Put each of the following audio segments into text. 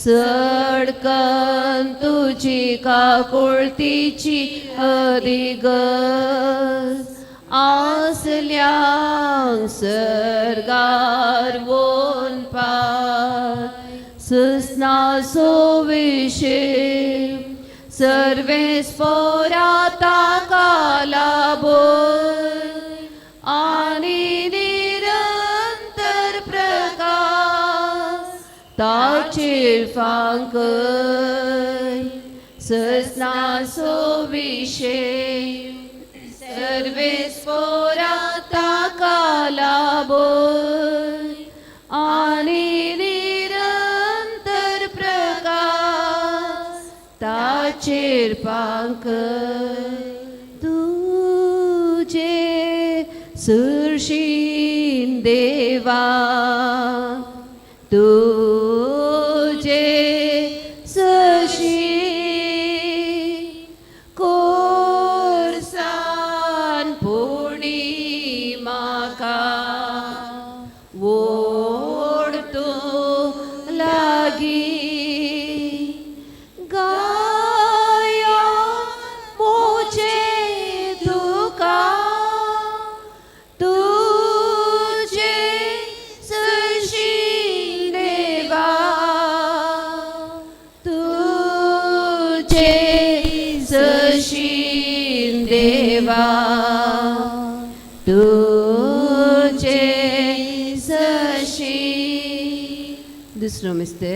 सडकन तुजी काकुळतीची अदिगज आसल्यांक सर्गार वोन पाय सुसनासो विशे सर्वेस पोराता कालाबोय आनी निरंतर प्रकाश ताचेर फांकय ससनासो विशे सर्वेस पोराता कालाबोय आनी निरंतर प्रकाश ताचेर पांकय तुजे सुरशीन देवा तुजे सशी कोरसान पुर्णिमाका वोड तूं लागी गायो मोचे तुका तुजे सशी देवा तुजे सशी देवा तुजे सशी. दुसरो मिस्ते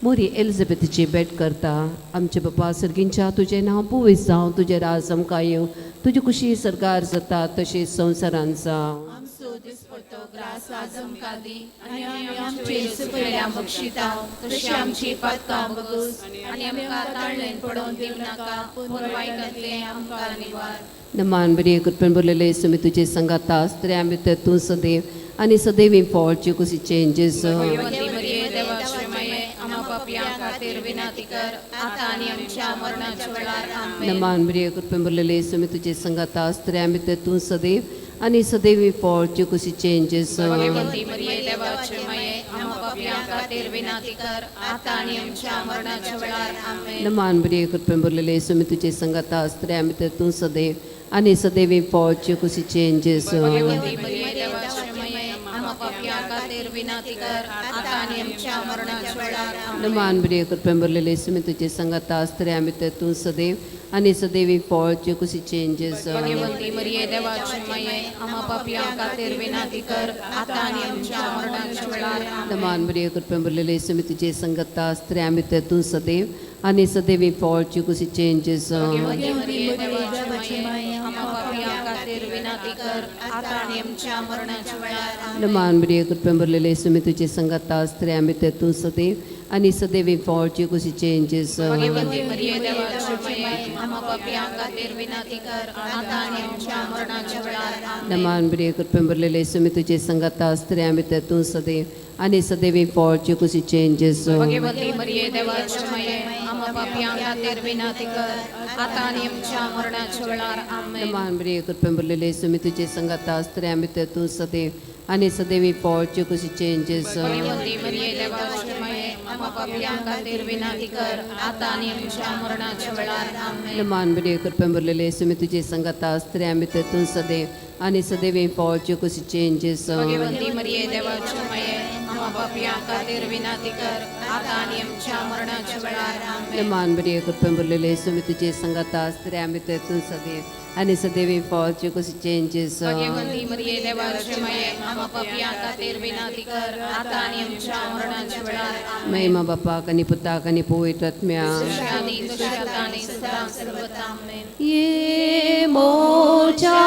मोरी एलिझाबेथीची भेट करता. आमचे बापा सर्गींच्या तुजें नांव पुवीस जावं, तुजें राज आमकां येवं, तुजी कुशी सरकार जाता तशी संवसारान जावं. आमचो दिसपडतो ग्रास आज आमकां दी आनी आमी आमचे सुपेऱ्यां बक्षिता तशी आमची पातकां बगूस आनी आमकां ताळणेन पडोवन दिवं नाका पूण वायटांतलें आमकां निवार. नमान बरी कृपेन बोललेले सुमी तुजे संगाता स्त्रियां भितर तूं सदैव आनी सदैव फळची कुशीचें जेजू. भगवंती मरिये देवाचे माये आम्हा पापयां खातीर विनंती कर आतां आनी आमच्या मरणाच्या वेळार. आमेन. नमान बरी कृपेन बोललेले सुमी तुजे संगाता स्त्रियां भितर तूं सदैव आनी सदैव फळची कुशीचें जेजू. भगवंती मरिये देवाचे माये आम्हा पापयां खातीर विनंती कर आतां आनी आमच्या मरणाच्या वेळार. आमेन. नमान बरी कृपेन बोललेले सुमी तुजे संगाता स्त्रियां भितर तूं सदैव आनी सदैव फळची कुशीचें जेजू. भगवंती मरिये देवाचे माये आम्हा पापयां खातीर विनंती कर आतां आनी आमच्या मरणाच्या वेळार. आमेन. नमान बरी कृपेन बोललेले सुमी तुजे संगाता स्त्रियां भितर तूं सदैव आनी सदैव फळची कुशीचें जेजू. भगवंती मरिये देवाचे माये आम्हा पापयां खातीर विनंती कर आतां आनी आमच्या मरणाच्या वेळार. आमेन. नमान बरी कृपेन बोललेले सुमी तुजे संगाता स्त्रियां भितर तूं सदैव आनी सदैव फळची कुशीचें जेजू. भगवंती मरिये देवाचे माये आम्हा पापयां खातीर विनंती कर आतां आनी आमच्या मरणाच्या वेळार. आमेन. नमान बरी कृपेन भरलेले सुमी तुजे संगाता स्त्रियां भितर तूं सदैव आनी सदैव फळची कुशीचें जेजू. भगवंती मरिये देवाचे माये आम्हा पापयां खातीर विनंती कर आतां आनी आमच्या मरणाच्या वेळार. आमेन. नमान बरी कृपेन भरलेले सुमी तुजे संगाता स्त्रियां भितर तूं सदैव आनी सदैव फळची कुशीचें जेजू. भगवंती मरिये देवाचे माये आम्हा पापयां खातीर विनंती कर आतां आनी आमच्या मरणाच्या वेळार. आमेन. नमान बरी कृपेन भरलेले सुमी तुजे संगाता स्त्रियां भितर तूं सदैव आनी सदैव फळची कुशीचें जेजू. भगवंती मरिये देवाचे माये आम्हा पापयां खातीर विनंती कर आतां आनी आमच्या मरणाच्या वेळार. आमेन. नमान बरी कृपेन भरलेले सुमी तुजे संगाता स्त्रियां भितर तूं सदैव आनी सदैव फळची कुशीचें जेजू. भगवंती मरिये देवाचे माये आम्हा पापयां खातीर विनंती कर आतां आनी आमच्या मरणाच्या वेळार. आमेन. नमान बरी कृपेन भरलेले सुमी तुजे संगाता स्त्रियां भितर तूं सदैव आनी सदैव फळची कुशीचें जेजू. भगवंती मरिये देवाचे माये आम्हा पापयां खातीर विनंती कर आतां आनी आमच्या मरणाच्या वेळार. आमेन. महिमा बापाक आनी पुताक आनी पवित्र आत्म्याक. तशा आदी तशा आता आनी सदां सर्वथा. आमेन. ये मोजा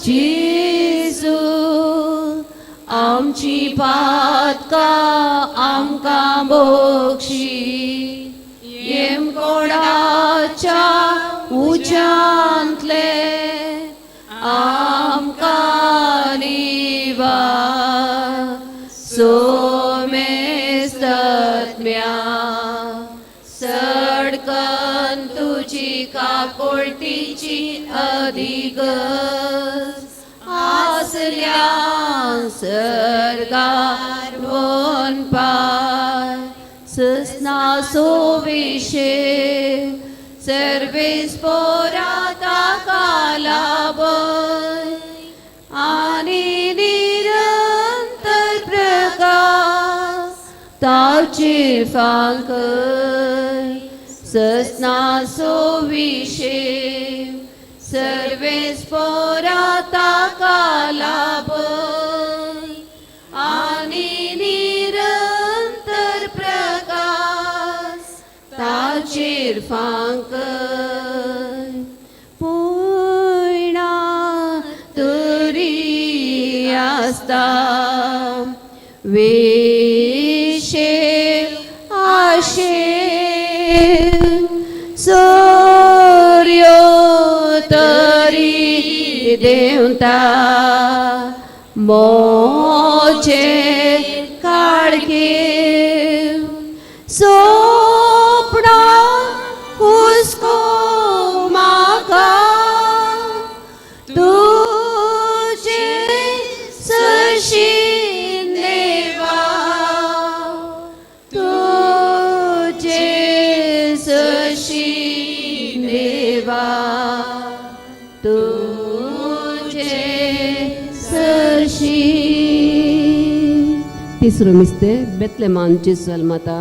जेजू आमची पातका आमकां बोक्षी येम कोणाच्या उच्यांतले आमकां निवार सोमेस्तत्म्या सडकन तुजी काकुळतीची अधिगज आसल्या सर्गार वोन पाय. सुविशेष सर्वेस पोरा ताका लाभय आनी निरंतर प्रकाश ताचेर फांकय ससना सुविशेष सर्वेस पोरा ताका लाभय आनी निरंतर प्रकाश ताचेर फांकय पयणा तरी आसता वेशे आशे सूर्यो तरी देवता मोचे काळखे सोपणा हुस्को म्हाका तुजे सशी देवा तुजे सशी देवा तुजे सशी तिसरो मिस्ते बेतलेमान जेजल माता.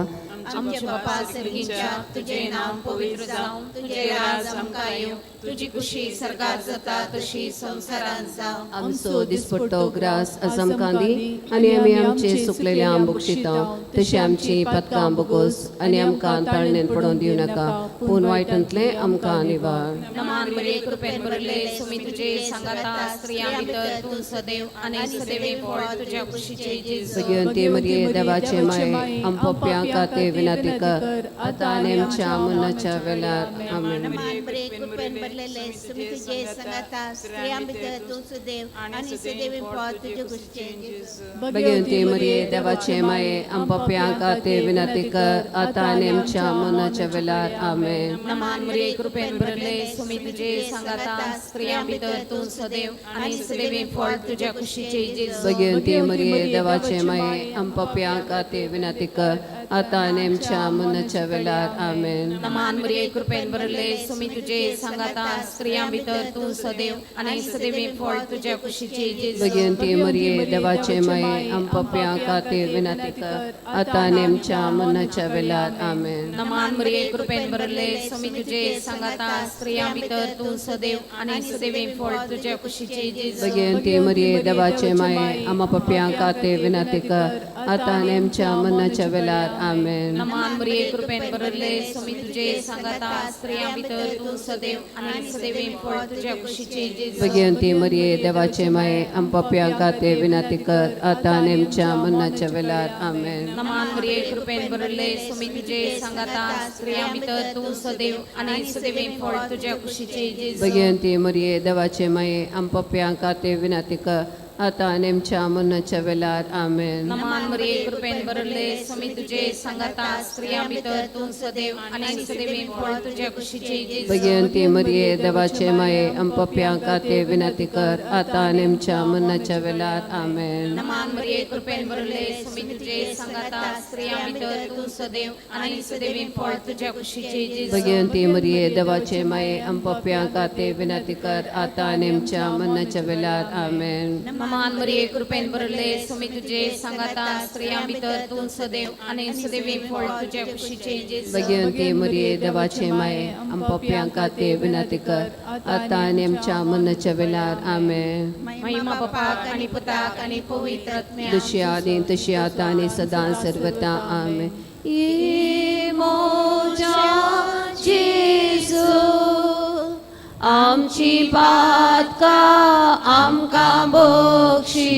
आमच्या बापा सर्गीच्या, तुझे नाव पवित्र जावं, तुझे राज आमकां येवं, तुजी खुशी सर्गात जाता तशी संवसारांत जावं. आमचो दिसपट्टो ग्रास आज आमकां दी आनी आमी आमचे सुकलेले आम बक्षिता तशी आमची पतकां बोगोस आनी आमकां ताळणेन पडोवन दिवं नाका पूण वायटांतलें आमकां निवार. नमान मरिये, कृपेन भरले, सुमी तुझे सांगाता, स्त्रियां भितर तूं सदैव आनी सदैवी फळ तुझ्या कुशीचे जेजू. भगवंती मरिये, देवाचे माये, आम पोप्यां खातीर विनंती कर, आतां आनी आमच्या मरणाच्या वेळार. आमेन. नमान बरे, कृपेन भरलेले, सुमी तुझे सांगाता, स्त्रियां भितर तूं सुदेव आनी सुदेवी फळ तुजे कुशीचे जेजू. भगवंती मरिये, देवाचे माये, आम पोप्यां खातीर विनंती कर, आतां आनी आमच्या मरणाच्या वेळार. आमेन. नमान मरिये, कृपेन भरले, सुमी तुझे सांगाता, स्त्रियां भितर तूं सदैव आनी सदैवी फळ तुझ्या कुशीचे जेजू. भगवंती मरिये, देवाचे माये, आम पोप्यां खातीर विनंती कर, आतां आनी आमच्या मरणाच्या वेळार. आमेन. नमान मरिये, कृपेन भरले, सुमी तुझे सांगाता, स्त्रियां भितर तूं सदैव आनी सदैवी फळ तुझ्या कुशीचे जेजू. भगवंती मरिये, देवाचे माये, आम पोप्यां खातीर विनंती कर, आतां आनी आमच्या मरणाच्या वेळार. आमेन. नमान मरिये, कृपेन भरले, सुमी तुझे सांगाता, स्त्रियां भितर तूं सदैव आनी सदैवी फळ तुझ्या कुशीचे जेजू. भगवंती मरिये, देवाचे माये, आम पोप्यां खातीर विनंती कर, आतां आनी आमच्या मरणाच्या वेळार. आमेन. नमान मरिये, कृपेन भरले, सुमी तुझे सांगाता, स्त्रियां भितर तूं सदैव आनी सदैवी फळ तुझ्या कुशीचे जेजू. भगवंती मरिये, देवाचे माये, आम पोप्यां खातीर विनंती कर, आतां आनी आमच्या मरणाच्या वेळार. आमेन. नमान मरिये, कृपेन भरले, सुमी तुझे सांगाता, स्त्रियां भितर तूं सदैव आनी सदैवी फळ तुझ्या कुशीचे जेजू. भगवंती मरिये, देवाचे माये, आम पोप्यां खातीर विनंती कर, आतां आनी आमच्या मरणाच्या वेळार. आमेन. नमान मरिये, कृपेन भरले, सुमी तुझे सांगाता, स्त्रियां भितर तूं सदैव आनी सदैवी फळ तुझ्या कुशीचे जेजू. भगवंती मरिये, देवाचे माये, आम पोप्यां खातीर विनंती कर, आतां आनी आमच्या मरणाच्या वेळार. आमेन. नमान मरिये, कृपेन भरले, सुमी तुझे सांगाता, स्त्रियां भितर तूं सदैव आनी सदैवी फळ तुझ्या कुशीचे जेजू. भगवंती मरिये, देवाचे माये, आम पोप्यां खातीर विनंती कर, आतां आनी आमच्या मरणाच्या वेळार. आमेन. नमान मरिये, कृपेन भरले, सुमी तुझे सांगाता, स्त्रियां भितर तूं सदैव आनी सदैवी फळ तुझ्या कुशीचे जेजू. भगवंती मरिये, देवाचे माये, आम पोप्यां खातीर विनंती कर, आतां आनी आमच्या मरणाच्या वेळार. आमेन. महिमा बापाक आणि पुताक आणि पवित्र आत्म्याक. तशी आदी तशी आता आनी सदां सर्वता. आमेन. ये मोजा जेजू, आमची पातका आमकां बक्षी,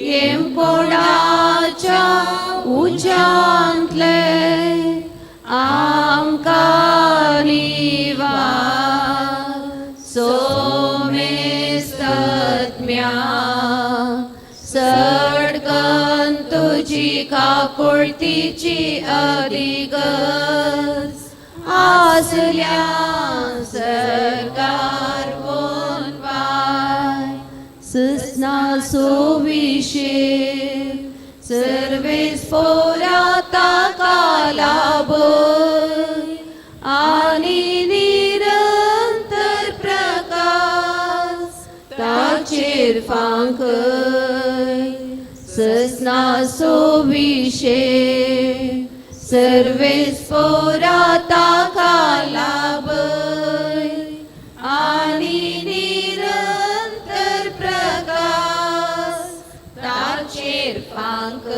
येम कोणाच्या उज्यांतले आमकां निवार. सोमेस्तत्म्या सडकन तुजी काकुळतीची अधिगज आसल्या सरकार वनवाय. सुसना सुविशेष सर्वेस पोरा ताका लाभय आनी निरंतर प्रकाश ताचेर फांकय ससनासो विशे सर्वेस पोरा ताका लाभय आनी निरंतर प्रकाश ताचेर फांकय.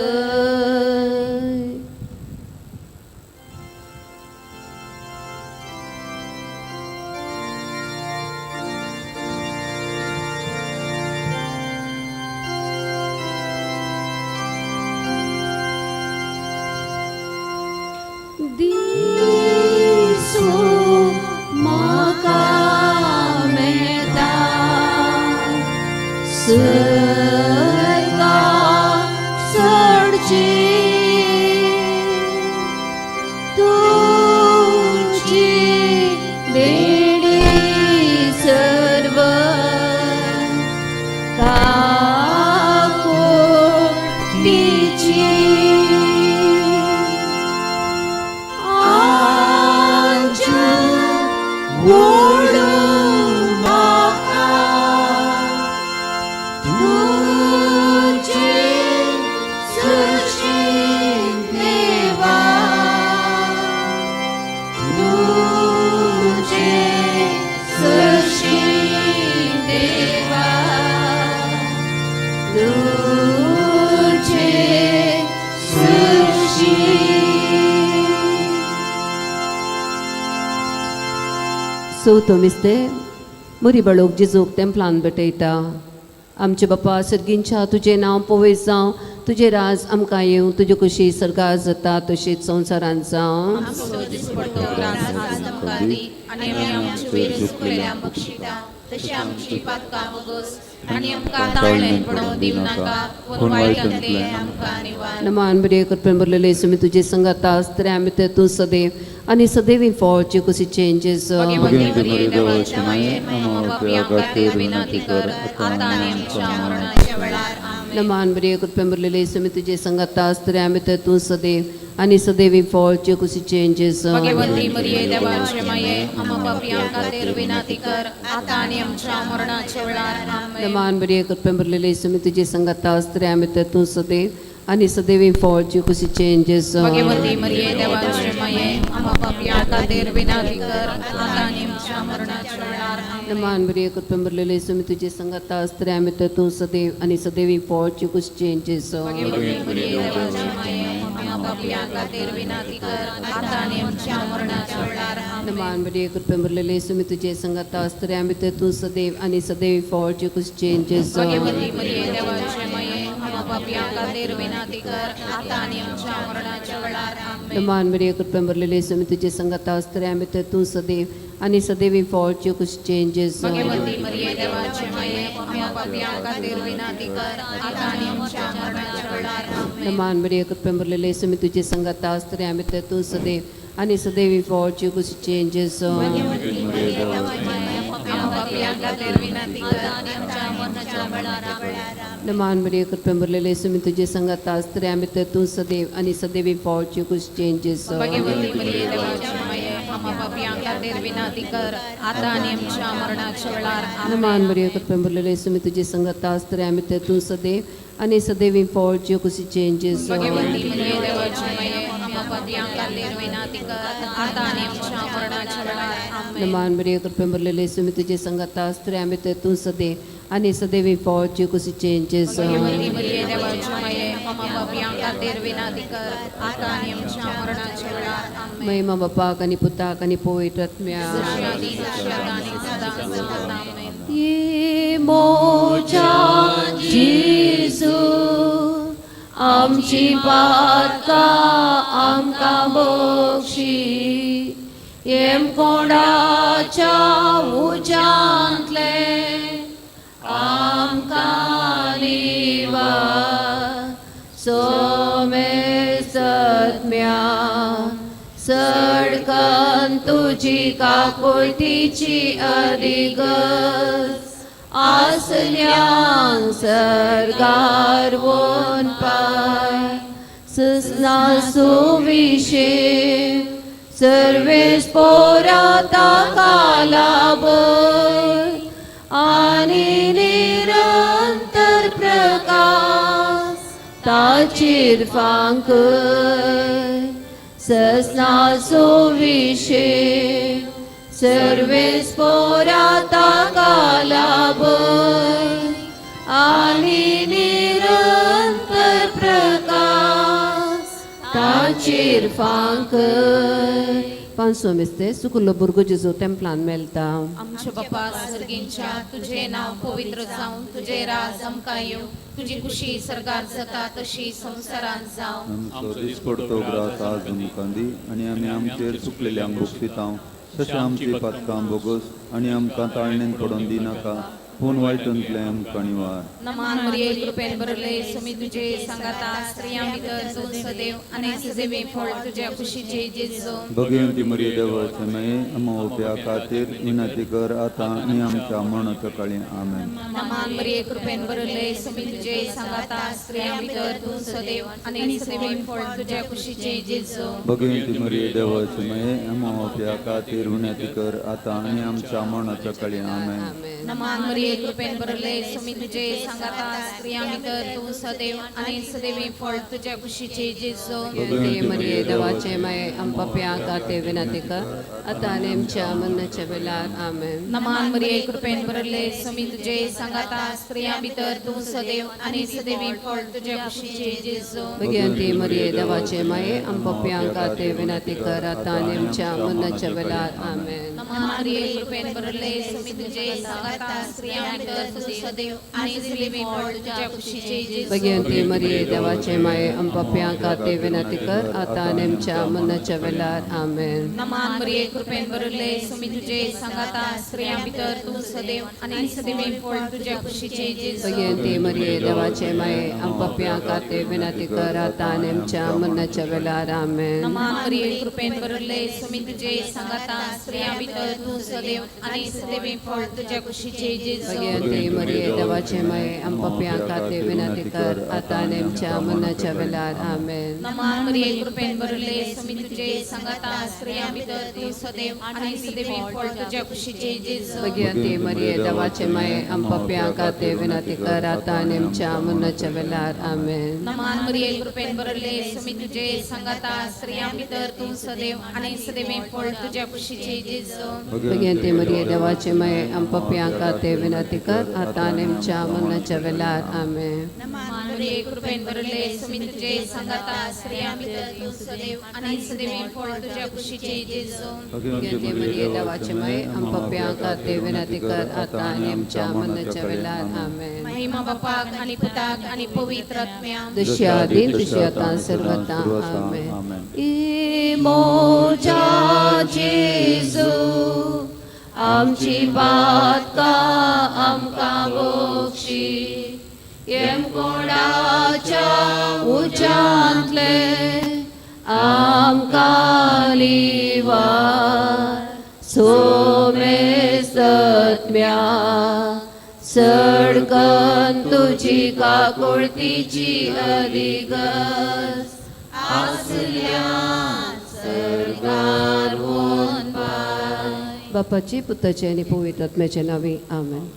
दिसू म्हाका मेळटा सर्गा चडची तुजी देणी सर्व काकुळटीची आंजन उडूं म्हाका तुजे सरशीं देवा तुजे सरशीं देवा तुजे सरशीं. चवथो मिस्ते मोरी बाळोक जेजूक तेंपलान भेटयता. आमचे बापा सर्गींच्या तुजें नांव पवित्र जावं, तुजें राज आमकां येवं, तुजे कुशी सर्गार जाता तशीच संवसारांत जावं. आमचो दिसपट्टो ग्रास आज आमकां दी आनी आमी आमचे वयर चुकलेल्या बक्षिता तशी आमची पातकां बगस आनी आमकां ताळ्ळें पडोवंक दिवं नाका पूण वायटांतलें आमकां निवार. नमान बरे कृपेन भरलेले सुमी तुजे संगाता स्त्रियां भितर तूं सदैव आनी सदैवी फळ जे कुशीचें जेजू. भगवती मरिये देवाचे माये आम्हा पापयां खातीर विनंती कर आतां आनी आमच्या मरणाच्या वेळार. आमेन. नमान बरे कृपेन भरलेले सुमी तुजे संगाता स्त्रियां भितर तूं सदैव आनी सदैवी फळ जे कुशीचें जेजू. भगवती मरिये देवाचे माये आम्हा पापयां खातीर विनंती कर आतां आनी आमच्या मरणाच्या वेळार. आमेन. नमान बरे कृपेन भरलेले सुमी तुजे संगाता स्त्रियां भितर तूं सदैव आनी सदैवी फळ जे कुशीचें जेजू. भगवती मरिये देवाचे माये आम्हा पापयां खातीर विनंती कर आतां आनी आमच्या मरणाच्या वेळार. आमेन. नमान बरे कृपेन भरलेले सुमी तुजे संगाता स्त्रियां भितर तूं सदैव आनी सदैवी फळ जे कुशीचें जेजू. भगवती मरिये देवाचे माये आम्हा पापयां खातीर विनंती कर आतां आनी आमच्या मरणाच्या वेळार. आमेन. नमान बरे कृपेन भरलेले सुमी तुजे संगाता स्त्रियां भितर तूं सदैव आनी सदैव फळ जे कुशीचें जेजू. भगवती मरिये देवाचे माये आम्हा पापयां खातीर विनंती कर आतां आनी आमच्या मरणाच्या वेळार. आमेन. नमान बरे कृपेन भरलेले सुमी तुजे संगाता स्त्रियां भितर तूं सदैव आनी सदैवी फळ जे कुशीचें जेजू. भगवती मरिये देवाचे माये आम्हा पापयां खातीर विनंती कर आतां आनी आमच्या मरणाच्या वेळार. आमेन. नमान बरे कृपेन भरलेले सुमी तुजे संगाता स्त्रियां भितर तूं सदैव आनी सदैवी फळ जे कुशीचें जेजू. भगवती मरिये देवाचे माये आम्हा पापयां खातीर विनंती कर आतां आनी आमच्या मरणाच्या वेळार. आमेन. नमान बरे कृपेन भरलेले सुमी तुजे संगाता स्त्रियां भितर तूं सदैव आनी सदैवी फळ जे कुशीचें जेजू. भगवती मरिये देवाचे माये आम्हा पापयां खातीर विनंती कर आतां आनी आमच्या मरणाच्या वेळार. आमेन. नमान बरे कृपेन भरलेले सुमी तुजे संगाता स्त्रियां भितर तूं सदैव आनी सदैवी फळ जे कुशीचें जेजू. भगवती मरिये देवाचे माये आम्हा पापयां खातीर विनंती कर आतां आनी आमच्या मरणाच्या वेळार. आमेन. नमान बरे कृपेन भरलेले सुमी तुजे संगाता स्त्रियां भितर तूं सदैव आनी सदैवी फळ जे कुशीचें जेजू. भगवती मरिये देवाचे माये आम्हा पापयां खातीर विनंती कर आतां आनी आमच्या मरणाच्या वेळार. आमेन. महिमा बापाक आनी पुताक आनी पवित्र आत्म्याक. आदी सदा आनी सदां सर्वदा. आमेन. ये मोजा जेजू आमची पातकां आमकां बक्षी येम कोणाच्या उज्यांतले आमकां निवार सोमेसत्म्या सडकन तुजी काकुळटीची अदिगज आसल्यान सर्गार वोन पाय ससना सुविशे सर्वेस पोरा ताका लाभय आनी निरंतर प्रकाश ताचेर फांकय ससना सुविशे सर्वेस पोरा ताका लाभय आनी निरंतर प्रकाश ताचेर फांकय पांचसो मिस्ते सुकुल्लो भुरगो जेजू तेंपलान मेळटा. आमच्या बापा सर्गींच्या तुझे नाव पवित्र जावं, तुझे राज आमकां येवं, तुजी खुशी सर्गार जाता तशी संवसारांत जावं. आमचो दिसपडतो ग्रास आज आमकां दी आनी आमी आमचेर चुकलेल्यांक भोगशितांव तशें आमची पातकां भोगोस आनी आमकां ताळणेन पडोवन दिनाका पूण वायटंतलें आमकां निवार. नमान मरिये कृपेन भरले सुमी तुझे सांगाता, स्त्रियां भितर तूं सदैव आनी सदैवी फळ तुझ्या खुशीचे जेजू. भगवंती मरिये देवाचे माये आमा ओप्या खातीर विनंती कर आतां आनी आमच्या मरणाच्या काळी. आमेन. नमान मरिये कृपेन भरले सुमी तुझे सांगाता, स्त्रियां भितर तूं सदैव आनी सदैवी फळ तुझ्या खुशीचे जेजू. भगवंती मरिये देवाचे माये आमा ओप्या खातीर विनंती कर आतां आनी आमच्या मरणाच्या काळी. आमेन. आमेन. नमान मरिये कृपेन भरले सुमी तुझे सांगाता, स्त्रियां भितर तूं सदैव आनी सदैवी फळ तुझ्या खुशीचे जेजू. भगवंती मरिये देवाचे माये आम पापयां खातीर विनंती कर आतां आनी आमच्या मरणाच्या वेळार. आमेन. नमान मरिये कृपेन भरले सुमी तुझे सांगाता, स्त्रियां भितर तूं सदैव आनी सदैवी फळ तुझ्या खुशीचे जेजू. भगवंती मरिये देवाचे माये आम पापयां खातीर विनंती कर आतां आनी आमच्या मरणाच्या वेळार. आमेन. नमान मरिये कृपेन भरले सुमी तुझे सांगाता, स्त्रियां भितर तूं सदैव आनी सदैवी फळ तुझ्या खुशीचे जेजू. भगवंती मरिये देवाचे माये आम पापयां खातीर विनंती कर आतां आनी आमच्या मरणाच्या वेळार. आमेन. नमान मरिये कृपेन भरले सुमी तुझे सांगाता, स्त्रियां भितर तूं सदैव आनी सदैवी फळ तुझ्या खुशीचे जेजू. भगवंती मरिये देवाचे माये आम पापयां खातीर विनंती कर आतां आनी आमच्या मरणाच्या वेळार. आमेन. नमान मरिये कृपेन भरले सुमी तुझे सांगाता, स्त्रियां भितर तूं सदैव आनी सदैवी फळ तुझ्या कुशीचे जेजू. भगवंती मरिये देवाचे माये आम पापयां खातीर विनंती कर आतां आनी आमच्या मरणाच्या वेळार. आमेन. नमान मरिये कृपेन भरले सुमी तुझे सांगाता, स्त्रियां भितर तूं सदैव आनी सदैवी फळ तुझ्या कुशीचे जेजू. भगवंती मरिये देवाचे माये आम पापयां खातीर विनंती कर आतां आनी आमच्या मरणाच्या वेळार. आमेन. नमान मरिये कृपेन भरले सुमी तुझे सांगाता, स्त्रियां भितर तूं सदैव आनी सदैवी फळ तुझ्या कुशीचे जेजू. भगवंती मरिये देवाचे माये आम पापयां खातीर विनंती कर आतां आनी आमच्या मरणाच्या वेळार. आमेन. नमान मरिये कृपेन भरले सुमी तुझे सांगाता, स्त्रियां भितर तूं सदैव आनी सदैवी फळ तुझ्या कुशीचे जेजू. भगवंती मरिये देवाचे माये आम पापयां खातीर विनंती कर आतां आनी आमच्या मरणाच्या वेळार. आमेन. महिमा बापाक आणि पुताक आणि पवित्र आत्म्याक. जशी आदी तशी आतां सर्वता. आमेन. मोजा जेजू आमची पातकां आमकां बक्षी, येमकोंडाच्या उज्यांतले आमकां लिवार, सोमेसत्म्या सडकन तुजी काकुळतीची अदिगस आसल्या सर्गार वोन पाय. बापाची पुताचे आनी पवित्र आत्म्याचे नांवी. आमेन.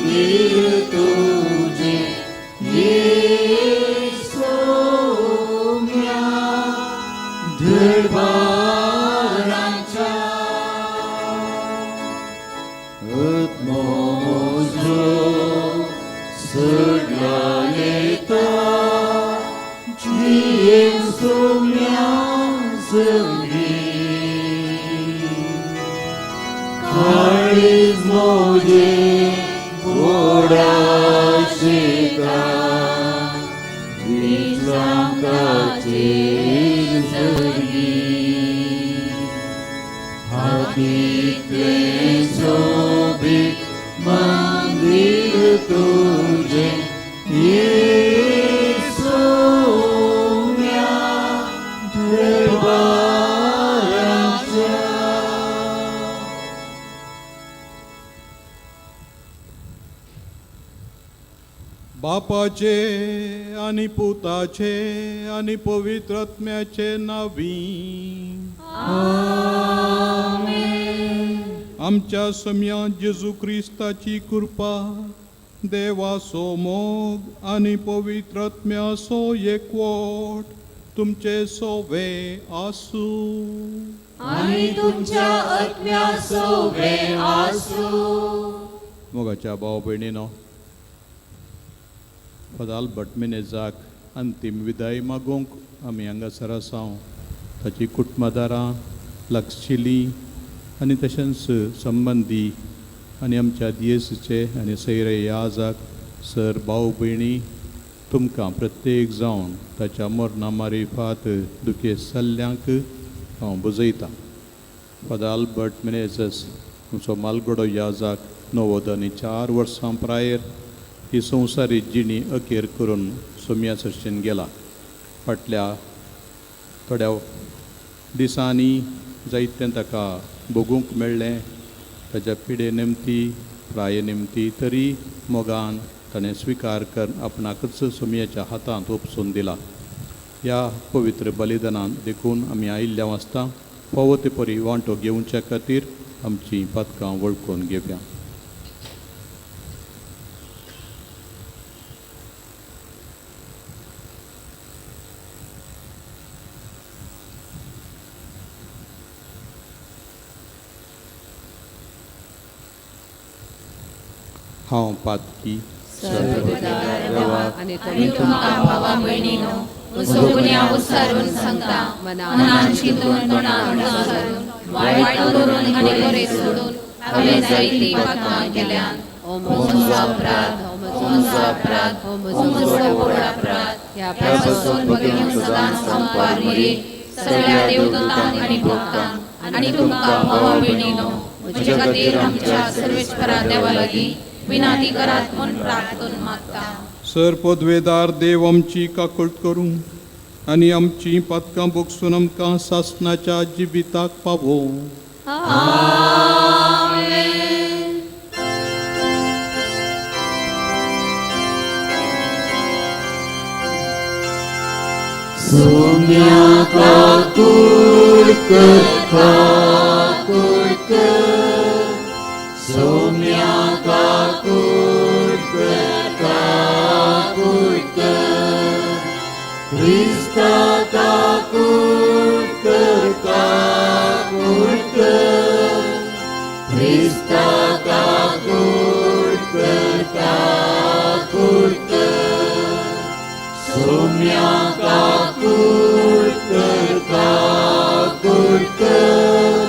मंदिर तुझे ये सोम्या दरबाराच्या आत्मो म्हजो सगळा येता जियेन सोम्या संगी काळीज म्हजें गोडा शेता दिसांकाचेर जगी हातीतलें सोबीत मंदिर तुजें ये सोम्या दरबाराच्या. बापाचे आनी पुताचे आनी पवित्र आत्म्याचे नावी आमच्या सम्या जेजू क्रिस्ताची कृपा, देवाचो मोग आनी पवित्र आत्म्याचो एकवट तुमचे सोवे आसूं. आनी तुमच्या आत्म्या सोवे आसूं. मोगाच्या भाव भयणीनो, फादर अल्बर्ट मिनेजाक अंतीम विदाय मागूंक आमी हांगासर आसा. ताची कुटुंबदारां, लागशिल्लीं आनी तशेंच संबंदी आनी आमच्या दियेसीचे आनी सैरे याजाक सर भाव भयणी, तुमकां प्रत्येक जावन ताच्या मरणा मारिफात दुखेस्त जाल्ल्यांक हांव बुजयतां. फादर अल्बर्ट मिनेजस आमचो मालगडो याजाक 94 वर्सां प्रायेर ही संवसारी जिणी अखेर करून सोम्या सरशेन गेला. फाटल्या थोड्या दिसांनी जायतें ताका भोगूंक मेळ्ळें. ताच्या पिडे निमती, प्राये निमती तरी मोगान ताणें स्विकार करून आपणाकच सोमयाच्या हातांत उपसून दिला. ह्या पवित्र बलिदानान देखून आमी आयिल्ल्या वाचता फावो ते परी वांटो घेवच्या खातीर आमचीं पातकां वळखून घेवया. हांव पातकी. सर्वपदार आनी आनी तुमकां भावा भयणीनो, म्हजो गुन्यांव उसारून सांगता, मनान चिंतून तोंडान उसारून वायट करून आनी बरें सोडून हांवें जायतीं पातकां केल्यात. ओ म्हजो अपराध, ओ म्हजो अपराध, ओ ओ म्हजो व्हड अपराध. ह्या ह्या पासून भगिनी सदांच संपार मरी सगळ्या देवदूतांक आनी भक्तांक आनी तुमकां भावा भयणीनो, म्हजे खातीर आमच्या सर्वेस्परा देवा लागीं विनंती करात म्हूण प्रार्थून मागता. सर पदवेदार देव आमची काकूळट करूं आनी आमची पातकां भोगसून आमकां सासणाच्या जिविताक पावोवं. सोम्या काकूळ कर, काकूळ कर, सोम्या काकूळ कर, काकूळ कर, क्रिस्ता काकूळ कर, काकूळ कर, क्रिस्ता काकूळ कर, काकूळ कर, सोम्या काकूळ कर, काकूळ कर,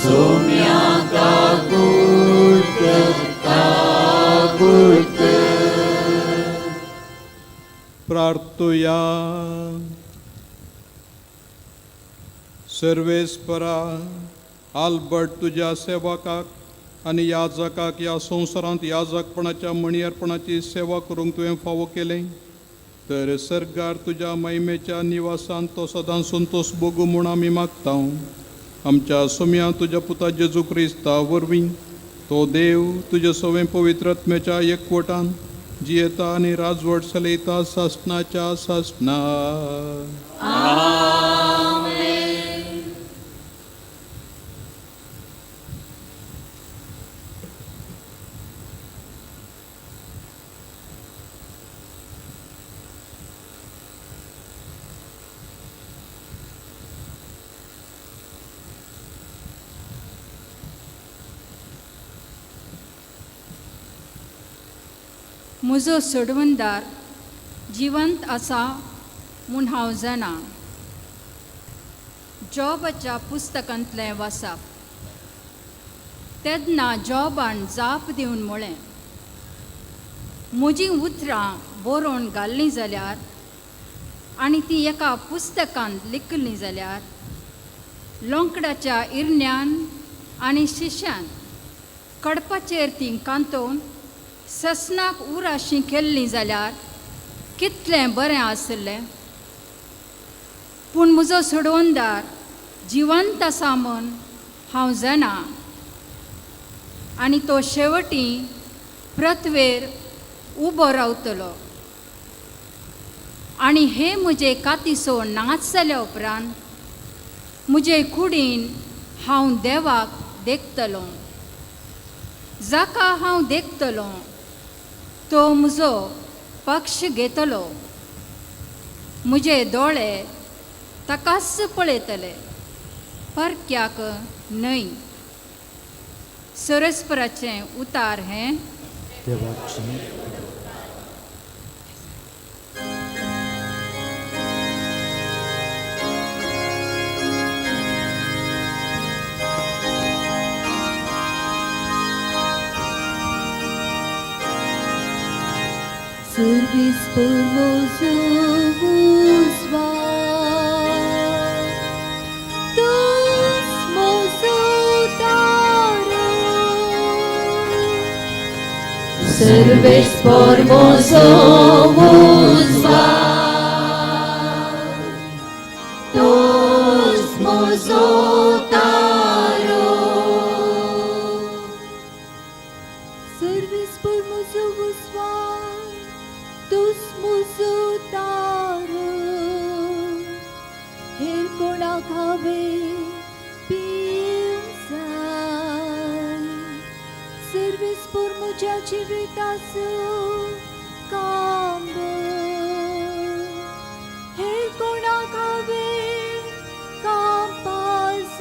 सोम्या काकूळ कर, काकूळ कर. प्रार्थुया. सर्वेस्परा, आल्बर्ट तुज्या सेवकाक आनी याजकाक ह्या संवसारांत याजकपणाच्या मणियर्पणाची सेवा करूंक तुवें फावो केलें, तर सर्गार तुज्या महिमेच्या निवासान तो सदां संतोश भोगूं म्हूण आमी मागता. आमच्या सोम्या तुज्या पुता जेजू क्रिस्ता वरवीं तो देव तुज्या सवें पवित्र आत्म्याच्या एकवटान जियेता आनी राजवट चलयता सासणाच्या सासणा. म्हजो सोडवणदार जिवंत आसा म्हूण हांव जाणा. जॉबाच्या पुस्तकांतलें वाचप. तेन्ना जॉबान जाप दिवन म्हळें, म्हजीं उतरां बरोवन घाल्लीं जाल्यार आनी तीं एका पुस्तकांत लिखलीं जाल्यार लोंकडाच्या इरण्यान आनी शिश्यान कडपाचेर तीं कांतोवन ससनाक उराशीं केल्लीं जाल्यार कितलें बरें आसलें. पूण म्हजो सोडवणदार जिवंत आसा म्हूण हांव जाणा आनी तो शेवटी पृथ्वेर उबो रावतलो. आनी हे म्हजे कातीसो नाच जाल्या उपरांत म्हजे कुडीन हांव देवाक देखतलो. जाका हांव देखतलो तो म्हजो पक्ष घेतलो. म्हजे दोळे ताकाच पळयतले, परक्याक न्हय. सरस्पराचें उतार हें देवाची. Servis por mozo uzvar, tus mozo taro. Servis por mozo uzvar, tus mozo taro. Servis por mozo uzvar, tus mozo taro. हेर कोणाक हांवें पिवंक जाय. सर्वीस पूर म्हज्या जिविताचो कांबो. हेर कोणाक हांवें कांपास.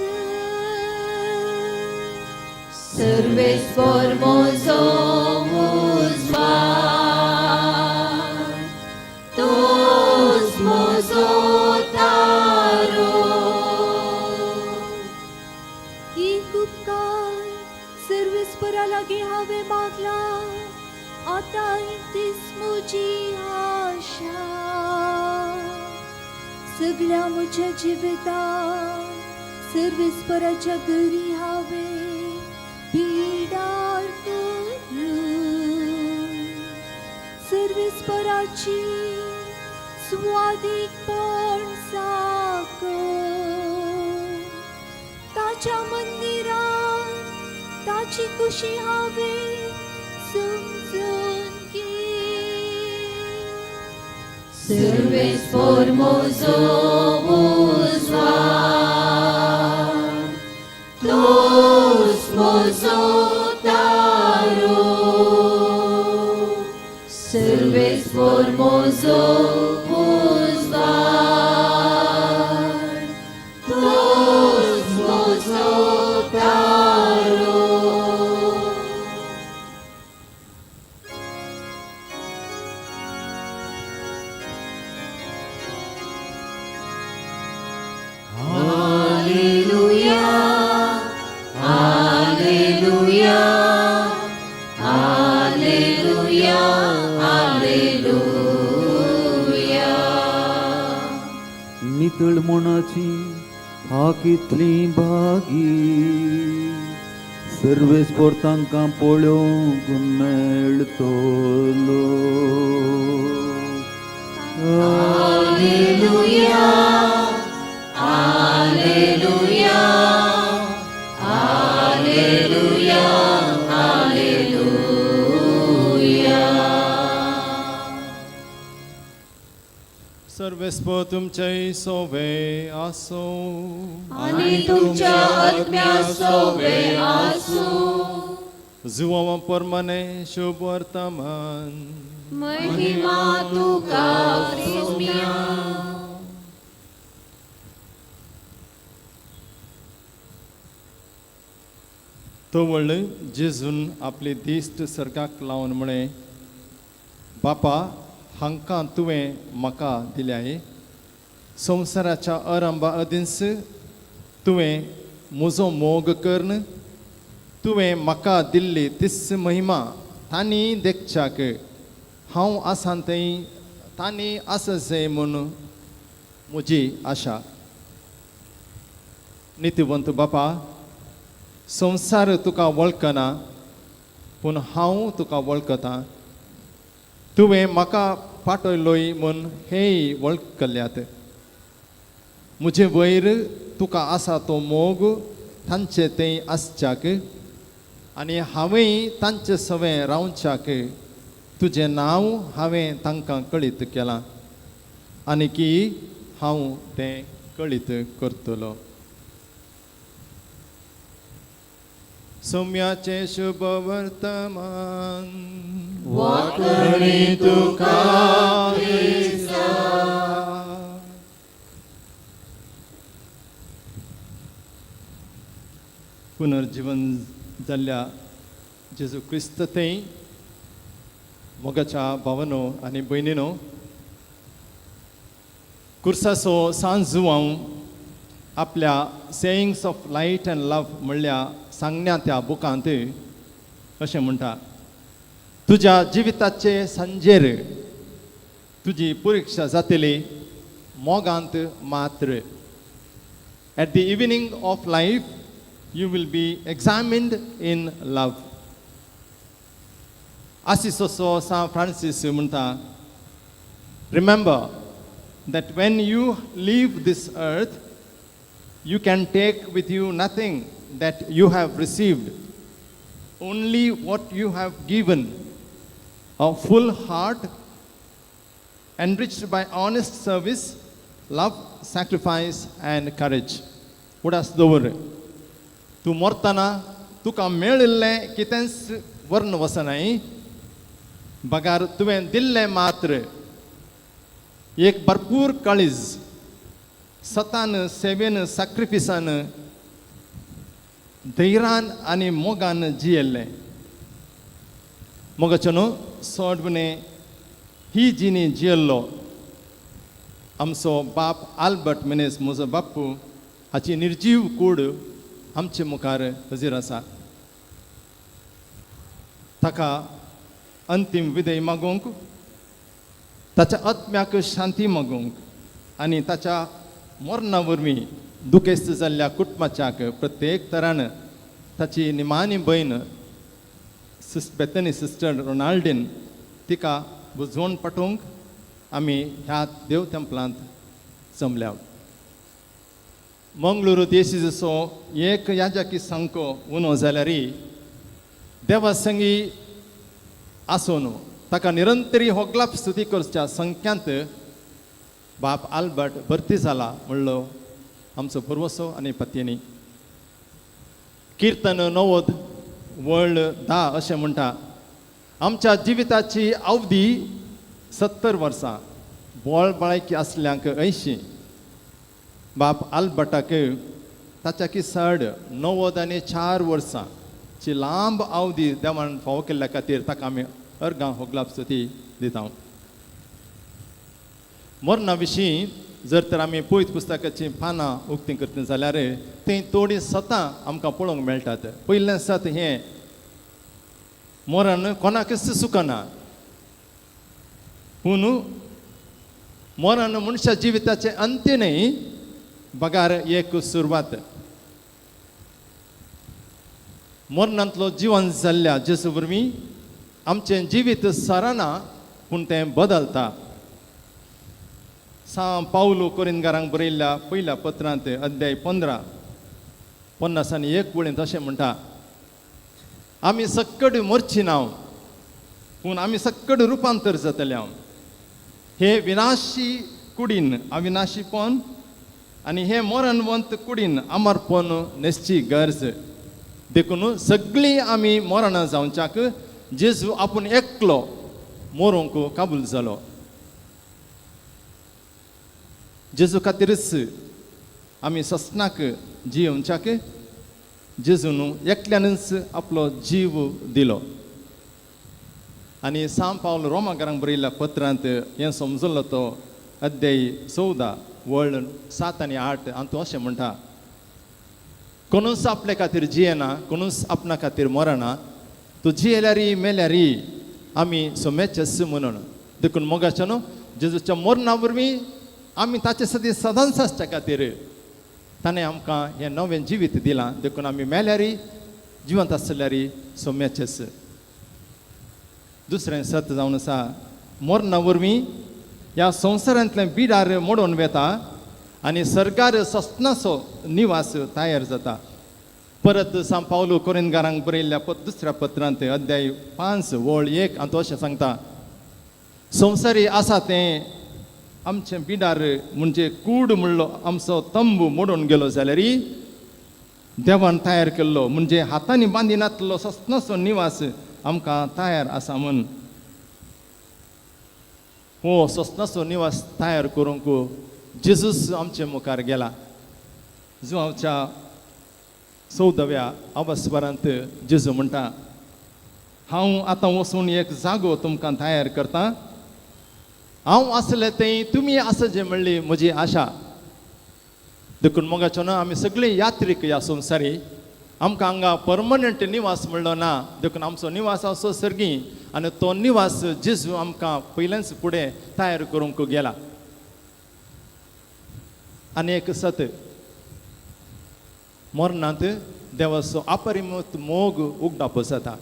Servis por mozo uzvar, tus mozo taro. एक उपकार सर्वेस्परा लागीं हांवें मागला, आतां तीच म्हजी आशा. सगळ्या म्हज्या जिवितांत सर्वेस्पराच्या घरी हांवें बिडार करून सर्वेस्पराची स्वादीकपण साकर ताच्या मंदिरात ताची खुशी हांवें समजून घे. Servis por mozo uzvar, tus mozo taro. Servis por mozo uzvar, tus mozo taro. Alleluia, Alleluia, Alleluia, Alleluia. नितळ मनाची हा कितली भागी, सर्वेस्पोर तांकां पळोवंक मेळटलो. Alleluia, Alleluia, Alleluia, Alleluia. सर्वेस्पोर तुमचे सोवे आसो. आनी तुमच्या आत्म्या सोवे आसूं. जुवां परमाने शुभ वर्तमान. महिमा तुका क्रिस्मिया. तवळ जेजून आपली दिश्ट सर्गाक लावन म्हळें, बापा हांकां तुवें म्हाका दिल्याय संवसाराच्या अरंबा अदींस तुवें म्हजो मोग करून तुवें म्हाका दिल्ली तीस महिमा तांणी देखच्याक हांव आसा थंय तांणी आसा जाय म्हूण म्हजी आशा. नितीवंत बापा, संवसार तुका वळखना पूण हांव तुका वळखतां. तुवें म्हाका पाटयलोय म्हूण हेय वळखल्यात. म्हजे वयर तुका आसा तो मोग तांचे थंय आसच्याक आनी हांवेंय तांचे सवें रावच्याक तुजें नांव हांवें तांकां कळीत केलां आनी की हांव तें कळीत करतलो. सौम्याचें शुभ वर्तमान. वाकणी तुका. पुनर्जीवन जाल्ल्या जेजू क्रिस्त थंय मोगाच्या भावनो आनी भयणीनो, कुर्साचो सांज जुवांव आपल्या sayings of light and love म्हणल्या सांगण्या त्या बुकांत अशें म्हणटा, तुज्या जिविताचे सांजेर तुजी परिक्षा जातली मोगांत मात्र. At the evening of life you will be examined in love. आसिसोसो San Francis म्हणटा, remember that when you leave this earth, you can take with you nothing that you have received, only what you have given, a full heart enriched by honest service, love, sacrifice and courage. उडास दवर, तूं मरतना तुका मेळिल्लें कितेंच व्हरून वचनाय, बगार तुवें दिल्लें मात्र एक भरपूर काळीज सतान, सेवेन, साक्रिफिसान, धैर्यान आनी मोगान जियेल्लें. मोगाचो न्हू सोडणे ही जिणी जियेल्लो आमचो बाप आल्बर्ट मिनेस म्हजो बाप्पू हाची निर्जीव कूड आमचे मुखार हजीर आसा. ताका अंतीम विदय मागूंक, ताच्या आत्म्याक शांती मागूंक आनी ताच्या मरणा वरवीं दुखेस्त जाल्ल्या कुटुंबाच्याक प्रत्येक तरान ताची निमाणी भयण बेतनी सिस्टर रोनाल्डीन तिका बुजवण पाठोवंक आमी ह्या देव तेंपलांत जमल्या. मंगळुरू देशीचो एक याजाकी सांको उनो जाल्यार देवा संगी आसून ताका निरंतरी होगलाप स्तुती करच्या संख्यांत बाप आल्बर्ट भरती जाला म्हणलो आमचो पुर्वसो आनी पत्यनी. किर्तन 90 वळ 10 अशें म्हणटा, आमच्या जिविताची अवधी 70 वर्सां, बोळ बाळकी आसल्यांक 80. बाप आल्बर्टाक ताच्या चड 94 वर्सां ची लांब अवधी देवान फावो केल्ल्या खातीर ताका आमी अर्गां होगलाप स्तुती दिता. मरणा विशीं जर तर आमी पयत पुस्तकाचीं पानां उक्तीं करता जाल्यार थंय थोडीं सतां आमकां पळोवंक मेळटात. पयलें सत हें, मरण कोणाकच सुकना, पूण मरण मनशा जिविताचें अंत्य न्हय, बगार एक सुरवात. मरणांतलो जिवन जाल्ल्या जेजू वरवीं आमचें जिवीत सरना पूण तें बदलता. सां पावलो कोरिनगारांक बरयल्ल्या पयल्या पत्रांत अध्याय 15 51 वळींत अशें म्हणटा, आमी सक्कड मरची ना पूण आमी सक्कड रुपांतर जातले. हांव हे विनाशी कुडीन अविनाशीपण आनी हे मरणवंत कुडीन अमरपण न्हेसची गरज. देखून सगळीं आमी मरणां जावच्याक जेजू आपूण एकलो मरूंक काबूल जालो. जेजू खातीरच आमी ससनाक जियोवच्याक जेजून एकल्यानच आपलो जीव दिलो. आनी सांव पावल रोमाकारांक बरयल्ल्या पत्रांत हें समजलो तो अध्याय 14 वळ 7 आनी 8 हातूंत अशें म्हणटा, कोणूच आपले खातीर जियेना, कोणूच आपणा खातीर मरना, तूं जियेल्यारी मेल्यारी आमी सोम्याचेच म्हणून. देखून मोगाचें न्हू जेजूच्या मरणा वरवीं आमी ताचे सदी सदांच आसच्या खातीर ताणें आमकां हें नवें जिवीत दिलां. देखून आमी मेल्यारी जिवंत आसल्यारी सोम्याचेच. दुसरें सत जावन आसा, मरणा वरवीं ह्या संवसारांतलें बिडार मोडून वेता आनी सरकार सस्नाचो निवास तयार जाता. परत सांव पावलो कोरिंदगारांक बरयल्ल्या दुसऱ्या पत्रांत अध्याय 5 वळ 1 हातूंत अशें सांगता, संवसारी आसा तें आमचें बिडार म्हणजे कूड म्हणलो आमचो तंबू मोडून गेलो जाल्यार देवान तयार केल्लो म्हणजे हातांनी बांदिनातलो सस्नाचो निवास आमकां तयार आसा म्हूण. हो सस्नाचो निवास तयार करूंक जेजूस आमचे मुखार गेला. जुवाच्या 14व्या अवस्वरांत जेजू म्हणटा, हांव आतां वचून एक जागो तुमकां तयार करता, हांव आसलें थंय तुमी आसचें म्हणली म्हजी आशा. देखून मोगाचो न्हू आमी सगळीं यात्रीक ह्या संवसारी, आमकां हांगा परमनंट निवास म्हणलो ना. देखून आमचो निवास आसो सर्गी आनी तो निवास जेजू आमकां पयलेंच फुडें तयार करूंक गेला. आनी एक सत, मरणांत देवाचो अपरिमीत मोग उगडापो जाता.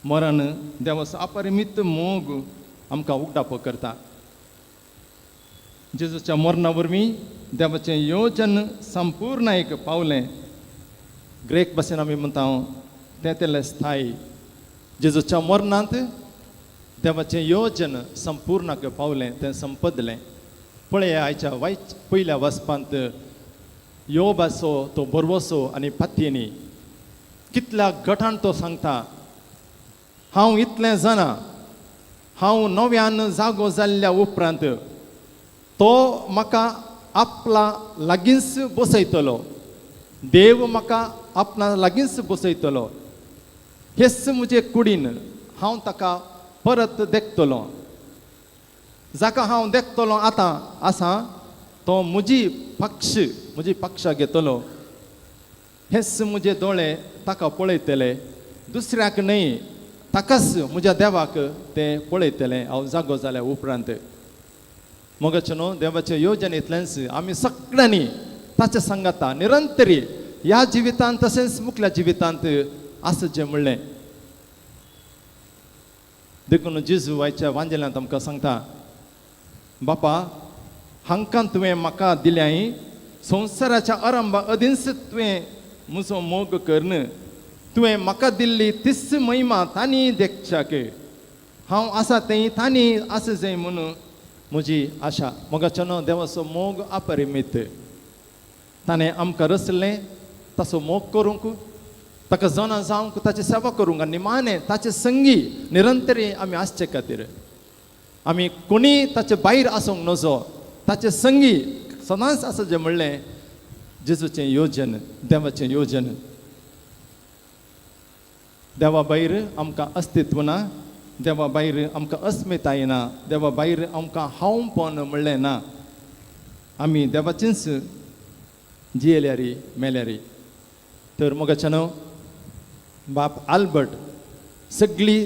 मरण देवाचो अपरिमीत मोग आमकां उगडापो करता. जेजूच्या मरणा वरवीं देवाचें योजन संपूर्ण एक पावलें. ग्रेक भाशेन आमी म्हणटा तें तेलें स्थायी. जेजूच्या मरणांत देवाचें योजन संपूर्णाक पावलें, तें संपदलें. पळया आयच्या वायच पयल्या वाचपांत योबाचो तो बरवसो आनी पातयेनी कितल्या गटान तो सांगता, हांव इतलें जाणा, हांव नव्यान जागो जाल्ल्या उपरांत तो म्हाका आपला लागींच बसयतलो, देव म्हाका आपणा लागींच बसयतलो, हेच म्हजे कुडीन हांव ताका परत देखतलो, जाका हांव देखतलो आतां आसा तो म्हजी पक्ष म्हजी पक्षा घेतलो, हेच म्हजे दोळे ताका पळयतले, दुसऱ्याक न्हय ताकाच म्हज्या देवाक ते पळयतले हांव जागो जाल्या उपरांत. मोगाचें न्हू देवाचें योजन इतलेंच आमी सगळ्यांनी ताचे सांगाता निरंतरी ह्या जिवितांत तशेंच मुखल्या जिवितांत आसचें म्हणलें. देखून जेजू आयच्या वांजेल्यांत आमकां सांगता, बापा हांकां तुवें म्हाका दिल्याय, संवसाराच्या आरंभा अदींच तुवें म्हजो मोग करून तुवें म्हाका दिल्ली तीच महिमा तांणी देखच्याक हांव आसा थंय तांणी आसा जाय म्हणून म्हजी आशा. मोगाचो न्हू देवाचो मोग अपरिमीत, ताणें आमकां रचलें ताचो मोग करूंक, ताका जाणा जावंक, ताची सेवा करूंक आनी निमाणें ताचे संगी निरंतरी आमी आसचे खातीर. आमी कोणीय ताचे भायर आसूंक नजो, ताचे संगी सदांच आसा जें म्हणलें जेजूचें योजन, देवाचें योजन. देवा भायर आमकां अस्तित्व ना, देवा भायर आमकां अस्मिताय ना, देवा भायर आमकां हांवपण म्हणलें ना. आमी देवाचेंच जियेल्यारी मेल्यारी. तर मोगाचें न्हू बाप आल्बर्ट सगळी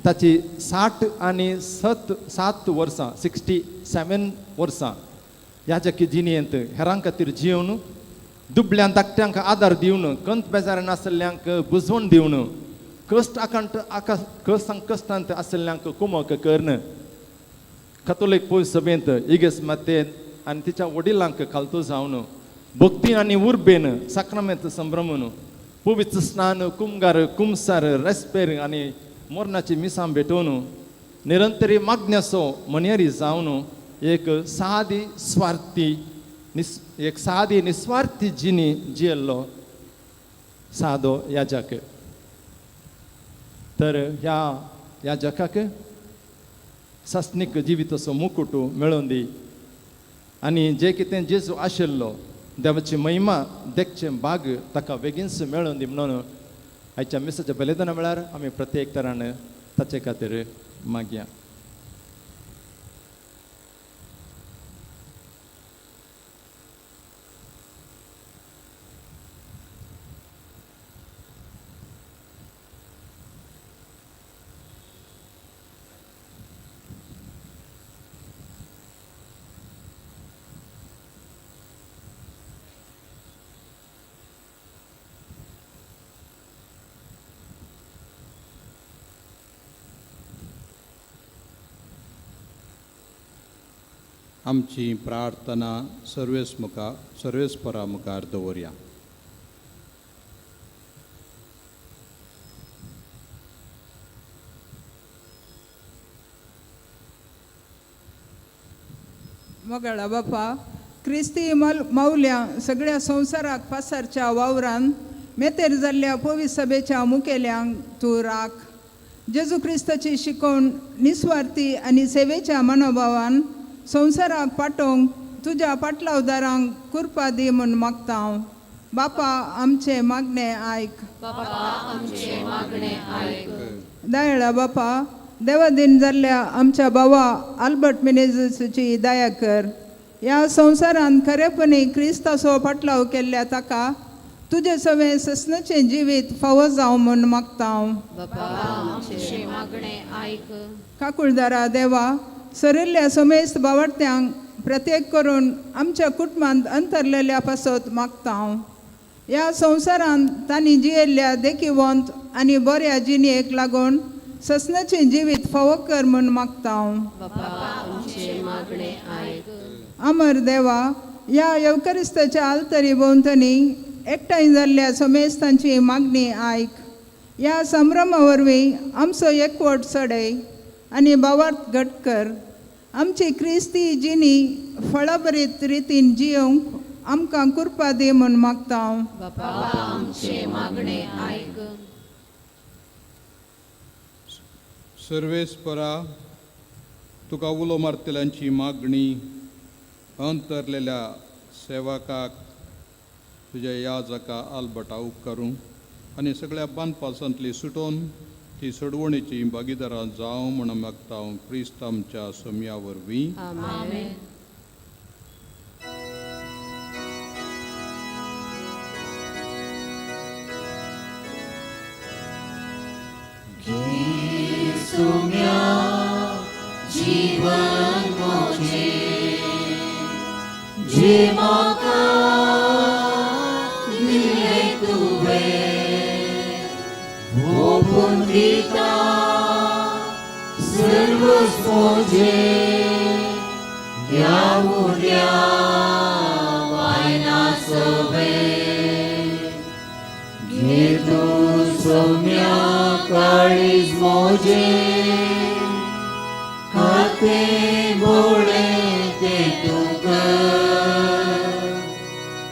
ताची 60 आनी 7 वर्सां 67 वर्सां ह्या जाकी जिणेंत हेरां खातीर जिवन दुबळ्यां धाकट्यांक आदार दिवन, कंत बेजारान आशिल्ल्यांक बुजवण दिवन, कश्ट आकांत आका संकश्टांत आशिल्ल्यांक कुमक करून कथोलीक पयस सभेंत इगेस मातेन आनी तिच्या वडिलांक खालतो जावन भक्ती आनी उर्बेन साक्रामेंत संभ्रमून पवित्र स्नान कुमगार कुमसार रेस्पेर आनी मरणाची मिसां भेटोवन निरंतरी मागण्याचो मनेरी जावन एक सादी स्वार्थी एक सादी निस्वार्थी जिणी जियेल्लो सादो याजक. तर ह्या याजकाक सासणीक जिविताचो मुकुट मेळोवन दी आनी जे कितें जेजू आशिल्लो देवाची महिमा देखचें भाग ताका बेगीनच मेळोवन दी म्हणून आयच्या मिसाच्या बलिदाना वेळार आमी प्रत्येक तरान ताचे खातीर मागया. आमची प्रार्थना सर्वेस मुखार सर्वेस्परा मुखार दवरया. मोगाळा बापा, क्रिस्ती मावल्या सगळ्या संवसाराक पासारच्या वावरान मेतेर जाल्ल्या पवी सभेच्या मुखेल्यांक तूं राख. जेजू क्रिस्ताची शिकवण निस्वार्थी आनी सेवेच्या मनोभावान संवसाराक पाटोवंक तुज्या पाटलावदारांक कुरपा दी म्हूण मागता हांव. बापा आमचें मागणें आयक. दयाळा बापा, देवादीन जाल्ल्या आमच्या भावा आल्बर्ट मिनेझीची दया कर. ह्या संवसारांत खरेपणी क्रिस्ताचो पाटलाव केल्ल्या ताका तुजें सवें ससनाचें जिवीत फावो जावं म्हूण मागता हांव. काकुळदारा देवा, सरिल्ल्या समेस्त बावडत्यांक प्रत्येक करून आमच्या कुटुंबांत अंतरलेल्या पासत मागता हांव. ह्या संवसारांत तांणी जियेल्ल्या देखिवंत आनी बऱ्या जिणेक लागून ससनाचें जिवीत फावो कर म्हूण मागता हांव. अमर देवा, ह्या येवकरिस्ताच्या आलतरी भोंवतणी एकठांय जाल्ल्या समेस्तांची मागणी आयक. ह्या संभ्रमा वरवीं आमचो एकवट चडय आनी भावार्थ घट कर. आमची क्रिस्ती जिणी फळाभरीत रितीन जियोंक आमकां कुरपा दी म्हूण मागता हांव. सर्वेस्परा, तुका उलो मारतल्यांची मागणी अंतरलेल्या सेवकाक तुज्या याजका आल्बर्टा उपकारूं आनी सगळ्या बांदपासांतली सुटोवन ती सोडवणेची भागीदारां जावं म्हूण मागता हांव क्रिस्त आमच्या सोम्या वरवीं. जीवन मोजे जे म्हाका दिलें तुवें ओपून दिता सर्वस मोजे ह्या उड्या वायना सवें घे तूं सोम्या काळीज मोजे खाते बोळे ते तूं कर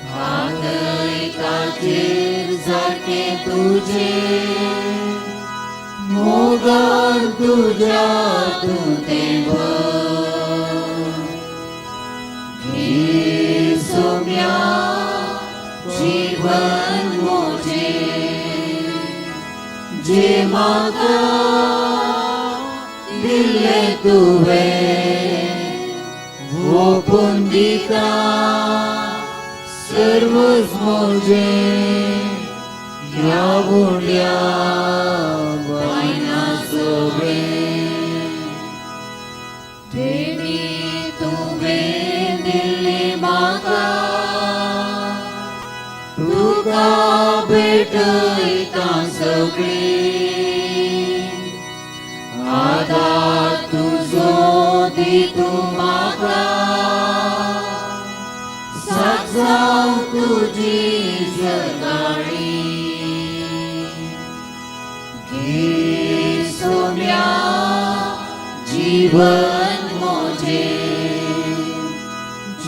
खातय ताचेर सारकें तुजें मोगान तुज्या तूं तें भर घे सोम्या जीवन मोजे जे म्हाका दिलें तुवें ओपून दिता सर्वच मोजे ह्या उड्या वायना सवें देणी तुवें दिल्ली म्हाका तुका भेटयता सगळी आदार तुजो दी तूं म्हाका साथ जावं तुजी सकाळी घे सोम्या जीवन मोजे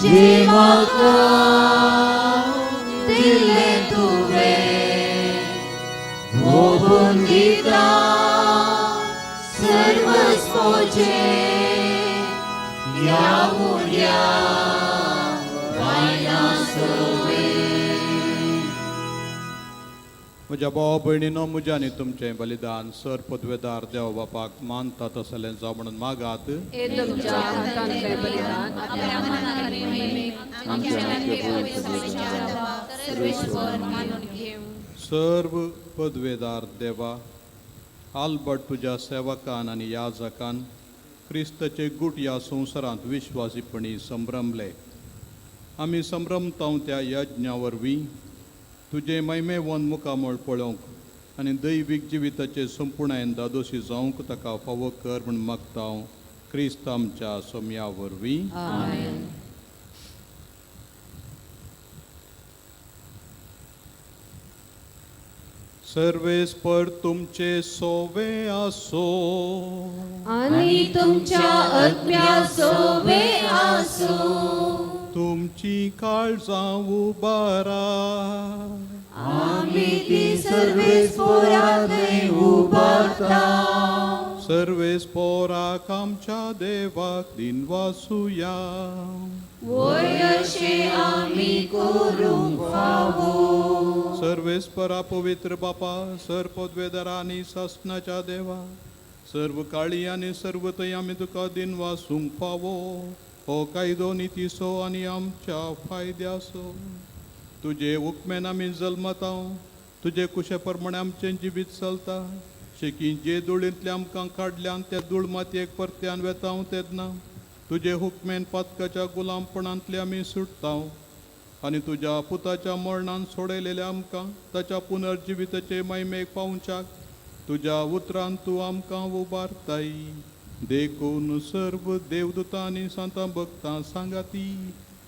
जे म्हाका दिलें तुवें ओपून दिता सर्वस मोजे ह्या उड्या वायना सवें. म्हज्या भावा भयणीनो, म्हज्या आनी तुमचें बलिदान सर पदवेदार देव बापाक मानता तसलें जावं म्हणून मागात. हे तुमच्या हातांतलें बलिदान आपल्या मनाक आनी महिमेक, आमच्या आनी पवित्र सभेच्या देवा सर्वेस्पर मानून घेवं. सर्व पदवेदार देवा, आल्बर्ट तुज्या सेवकान आनी याजकान क्रिस्ताचे गूट ह्या संवसारांत विश्वासीपणी संभ्रमले. आमी संभ्रमताव त्या यज्ञा वरवीं तुजें महिमेवन मुखामळ पळोवंक आनी दैवीक जिविताचे संपुर्णायेन दादोशी जावंक ताका फावो कर म्हूण मागता क्रिस्त आमच्या सोम्या वरवीं. आमेन. सर्वेस्पर तुमचे सोवे आसो. आनी तुमच्या आत्म्या सोवे आसो. तुमची काळजां उबारा. आमी ती सर्वेस्पोराथंय उबारता. सर्वेस्पोराक आमच्या देवाक दिनवासुया. वय अशें आमी करूंक फावो. सर्वेस्परा पवित्र बापा, सर पदवेदारा आनी सासणाच्या देवा, सर्व काळी आनी सर्व थंय आमी तुका दिनवासूंक फावो. हो कायदो नितीचो आनी आमच्या फायद्याचो. तुजे हुकमेन आमी जल्मताव, तुजे कुशे प्रमाणे आमचें जिवीत चलता. शेकी जे धुळींतले आमकां काडल्यान त्या धूळ मातयेक परत्यान वेताव तेन्ना तुजे हुकमेन पातकाच्या गुलामपणांतले आमी सुटताव आनी तुज्या पुताच्या मरणान सोडयलेल्या आमकां ताच्या पुनर्जिविताचे महिमेक पावच्याक तुज्या उतरान तूं आमकां उबारताय. देखून सर्व देवदूतां आनी सांतां भक्तां सांगाती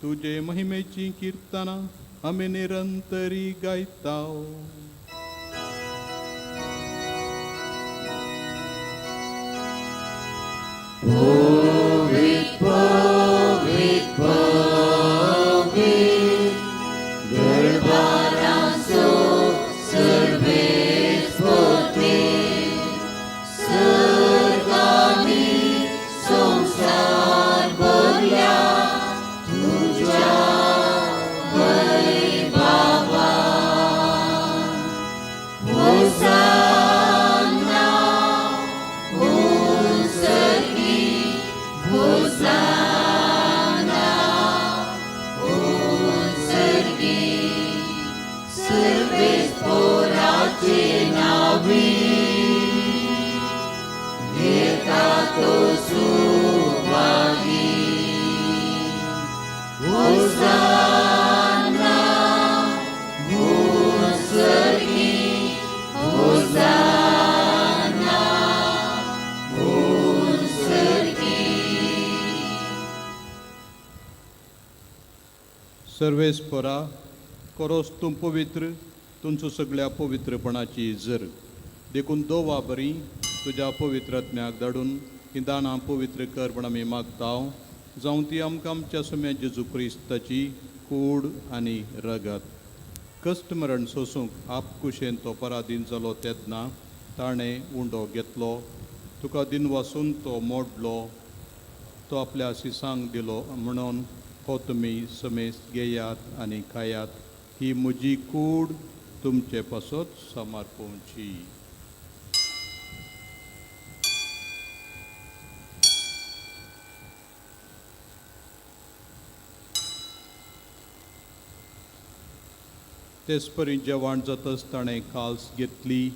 तुजे महिमेची किर्तनां आमी निरंतरी गायताव. पवित्र पवित्र पवित्र दरबाराचो सर्वेस्पती, सर्गांनी संवसार भरल्या तुज्या वैभवान. होसाना उंचगी, होसाना उंचगी, सर्वेस्पोराचे नावी येता तो सुभागी. होसाना उंचगी, होसाना उंचगी. सर्वेस्परा कोरोस तूं पवित्र, तुमचो सगळ्या पवित्रपणाची जर देखून दोवा बरी तुज्या पवित्र आत्म्याक धाडून ही दानां पवित्र कर म्हण आमी मागताव. जावं ती आमकां आमच्या सुम्या जेजू क्रिस्ताची कूड आनी रगत. कश्ट मरण सोसूंक आपकुशेन तो पराधीन जालो तेन्ना ताणें उंडो घेतलो, तुका दिनवासून तो मोडलो, तो आपल्या सिसांक दिलो म्हणून हो तुमी समेस्त घेयात आनी खायात. ही म्हजी कूड तुमचे पासत समर्पोवची. तेच परी जेवण जातच ताणें काल्स घेतली,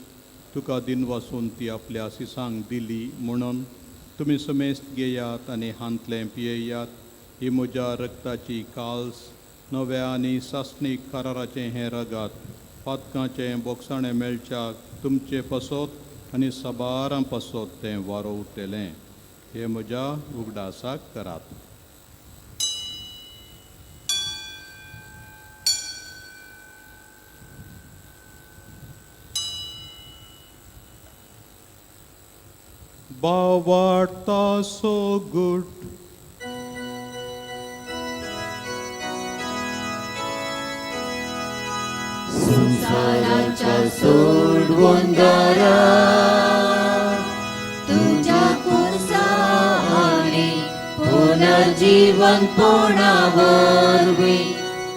तुका दिनवासून ती आपल्या सिसांक दिली म्हणून तुमी समेस्त घेयात आनी हांतलें पियेयात. ही म्हज्या रक्ताची काल्स, नव्या आनी सासणीक कराराचें हें रगात, पातकांचें बोगसाणें मेळच्याक तुमचे पासत आनी साबारां पासत तें वारोवतलें. हें म्हज्या उगडासाक करात. बावार्ता सो गुड. संवसाराच्या सोडवणदारा, तुज्या खुर्सा आनी पुनर्जीवनपणा वरवीं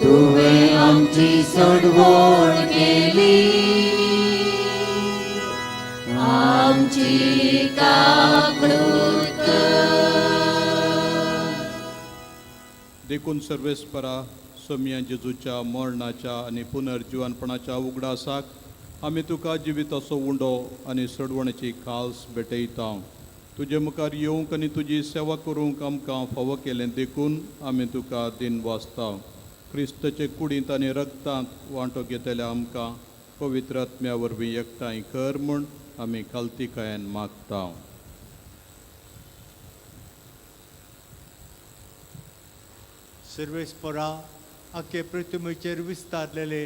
तुवें आमची सोडवण केली. आमची काकळूत कर. देखून सर्वेस्परा सोमया जेजूच्या मरणाच्या आनी पुनर्जिवनपणाच्या उगडासाक आमी तुका जिविताचो उंडो आनी सोडवणेची खास भेटयता. तुजे मुखार येवंक आनी तुजी सेवा करूंक आमकां फावो केलें देखून आमी तुका दिन वाचता. क्रिस्ताचे कुडींत आनी रक्तांत वांटो घेतल्या आमकां पवित्र आत्म्या वरवीं एकठांय कर म्हूण आमी खालतीकायेन मागता. सर्वेस्परा आखे पृथ्वीचेर विस्तारलेले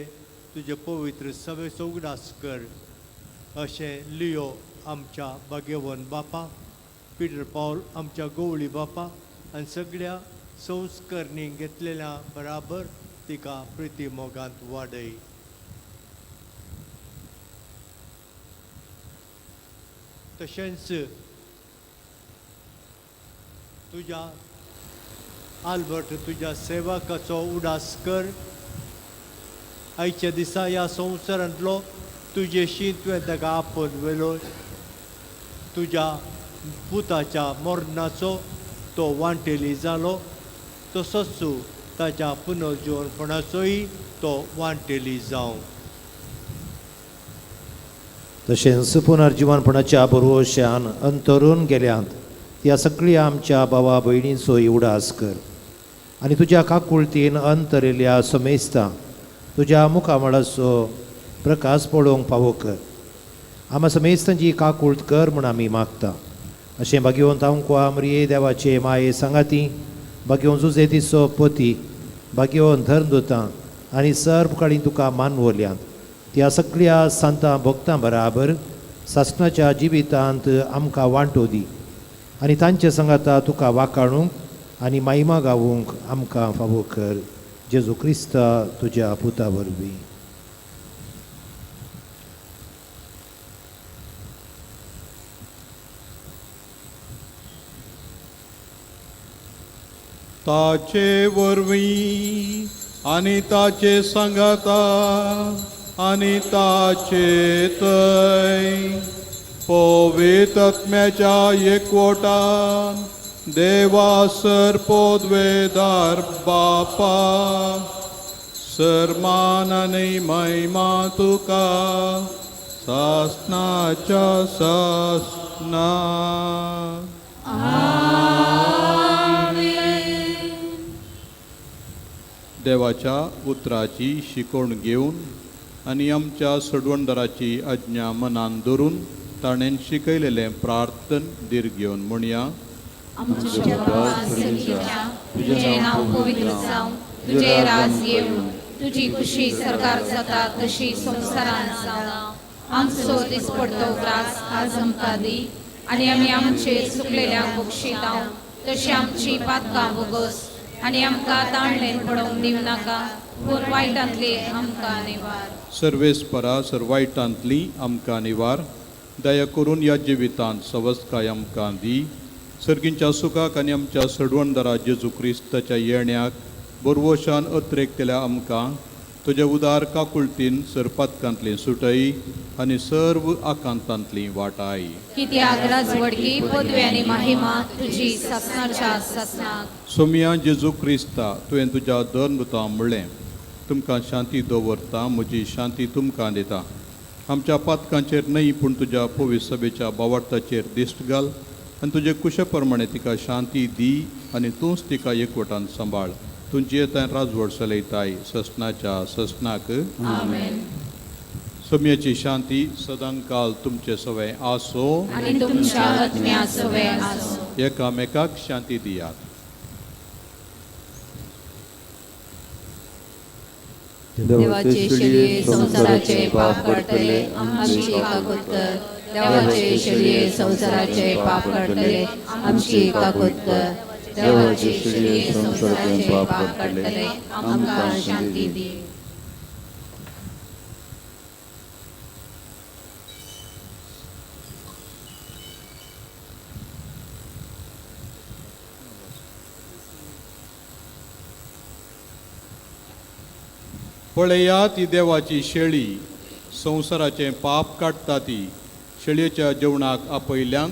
तुजे पवित्र सभेचो उगडास कर. अशें लियो आमच्या भाग्यवन बापा, पिटर पावल आमच्या गोवळी बापा आनी सगळ्या संस्करणी घेतलेल्या बराबर तिका प्रिती मोगांत वाडय. तशेंच तुज्या आल्बर्ट तुज्या सेवकाचो उडास कर. आयच्या दिसा ह्या संवसारांतलो तुजेशी तुवें ताका आपोवन व्हेलो. तुज्या पुताच्या मरणाचो तो वांटेली जालो, तसोच ताच्या पुनर्जिवनपणाचोय तो वांटेली जावं. तशेंच पुनर्जिवनपणाच्या बरोवश्यान अंतरून गेल्यांत त्या सगळ्या आमच्या भावा भयणींचो उडास कर आनी तुज्या काकुळतीन अंतरिल्ल्या समेस्ता तुज्या मुखामळाचो प्रकाश पळोवंक पावो कर. आमा समेस्तांची काकुळत कर म्हूण आमी मागता. अशें भाग्यवंत आमकां आमरिये देवाचे माये सांगाती, भाग्यवंत जुजेतीचो पती, भाग्यवंत धर्मदुतां आनी सर्व काळी तुका मानवल्यांत त्या सगळ्या सांतां भक्तां बराबर सासणाच्या जिवितांत आमकां वांटो दी आनी तांचे सांगाता तुका वाकाणूंक आनी मायमा गावूंक आमकां फावो कर. जेजू क्रिस्ता तुज्या पुता वरवीं. ताचे वरवीं आनी ताचे सांगाता आनी ताचे तय पवित्र आत्म्याच्या एकवटान देवा सर पोदवेदार बापा सरमान आनी महिमा तुका सासनाच्या सासना. देवाच्या उतराची शिकवण घेवन आनी आमच्या सोडवणदाराची आज्ञा मनान धरून ताणें शिकयलेलें प्रार्थन दीर्घ घेवन म्हणया. आमच्या बापा सर्गीच्या, तुजें नांव पवित्र जावं, तुजें राज येवं, तुजी खुशी सरकार जाता तशी संवसारांत जावं. आमचो दिसपडतो ग्रास आज आमकां दी आनी आमी आमचे चुकलेल्यांक बक्षितांव तशी आमची पातकां बोगस आनी आमकां ताणलें पडोवंक दिवं नाका, पूण वायटांतली आमकां निवार. सर्वेस्परा सर वायटांतली आमकां निवार. दया करून ह्या जिवितांत सवस्काय आमकां दी. सर्गींच्या सुखाक आनी आमच्या सडवणदारा जेजू क्रिस्ताच्या येण्याक बोरवोशान अत्रेकतल्या आमकां तुज्या उदार काकुळतीन सरपातकांतली सुटय आनी सर्व आकांतांतली वाटाय. कित्याक राजवडकी पदवी आनी महिमा तुजी सासणाच्या सासणाक. सोमिया जेजू क्रिस्ता तुवें तुज्या धर्मता म्हणलें, तुमकां शांती दवरता, म्हजी शांती तुमकां दिता. आमच्या पातकांचेर न्हय पूण तुज्या पवित्र सभेच्या बावार्थाचेर दिश्ट घाल आनी तुजे कुशे प्रमाणे तिका शांती दी आनी तूंच तिका एकवटान सांबाळ. तुमची येता राजवट चलयताय ससनाच्या ससनाक. आमेन. सोम्याची शांती सदांकाल तुमचे सवय आसो आनी तुमच्या आत्म्या सवय आसो. एकामेकाक शांती दियात. देवाचे शेळये संवसाराचे पाप काडटले, आमची काकूत कर. देवाचे शेळये संवसाराचे पाप काडटले, आमची काकूत कर. देवाचे शेळये संवसाराचे पाप काडटले, आमकां शांती दी. पळया ती देवाची शेळी, संवसाराचें पाप काडटा ती. शेळयेच्या जेवणाक आपयल्ल्यान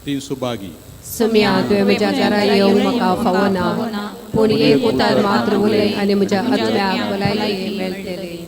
तीं सुभागी. सुम्या तुवें म्हज्या घरा येवंक म्हाका फावना, पूण एक उतर मात्र उलय आनी म्हज्या आत्म्याक भलायकी मेळटली.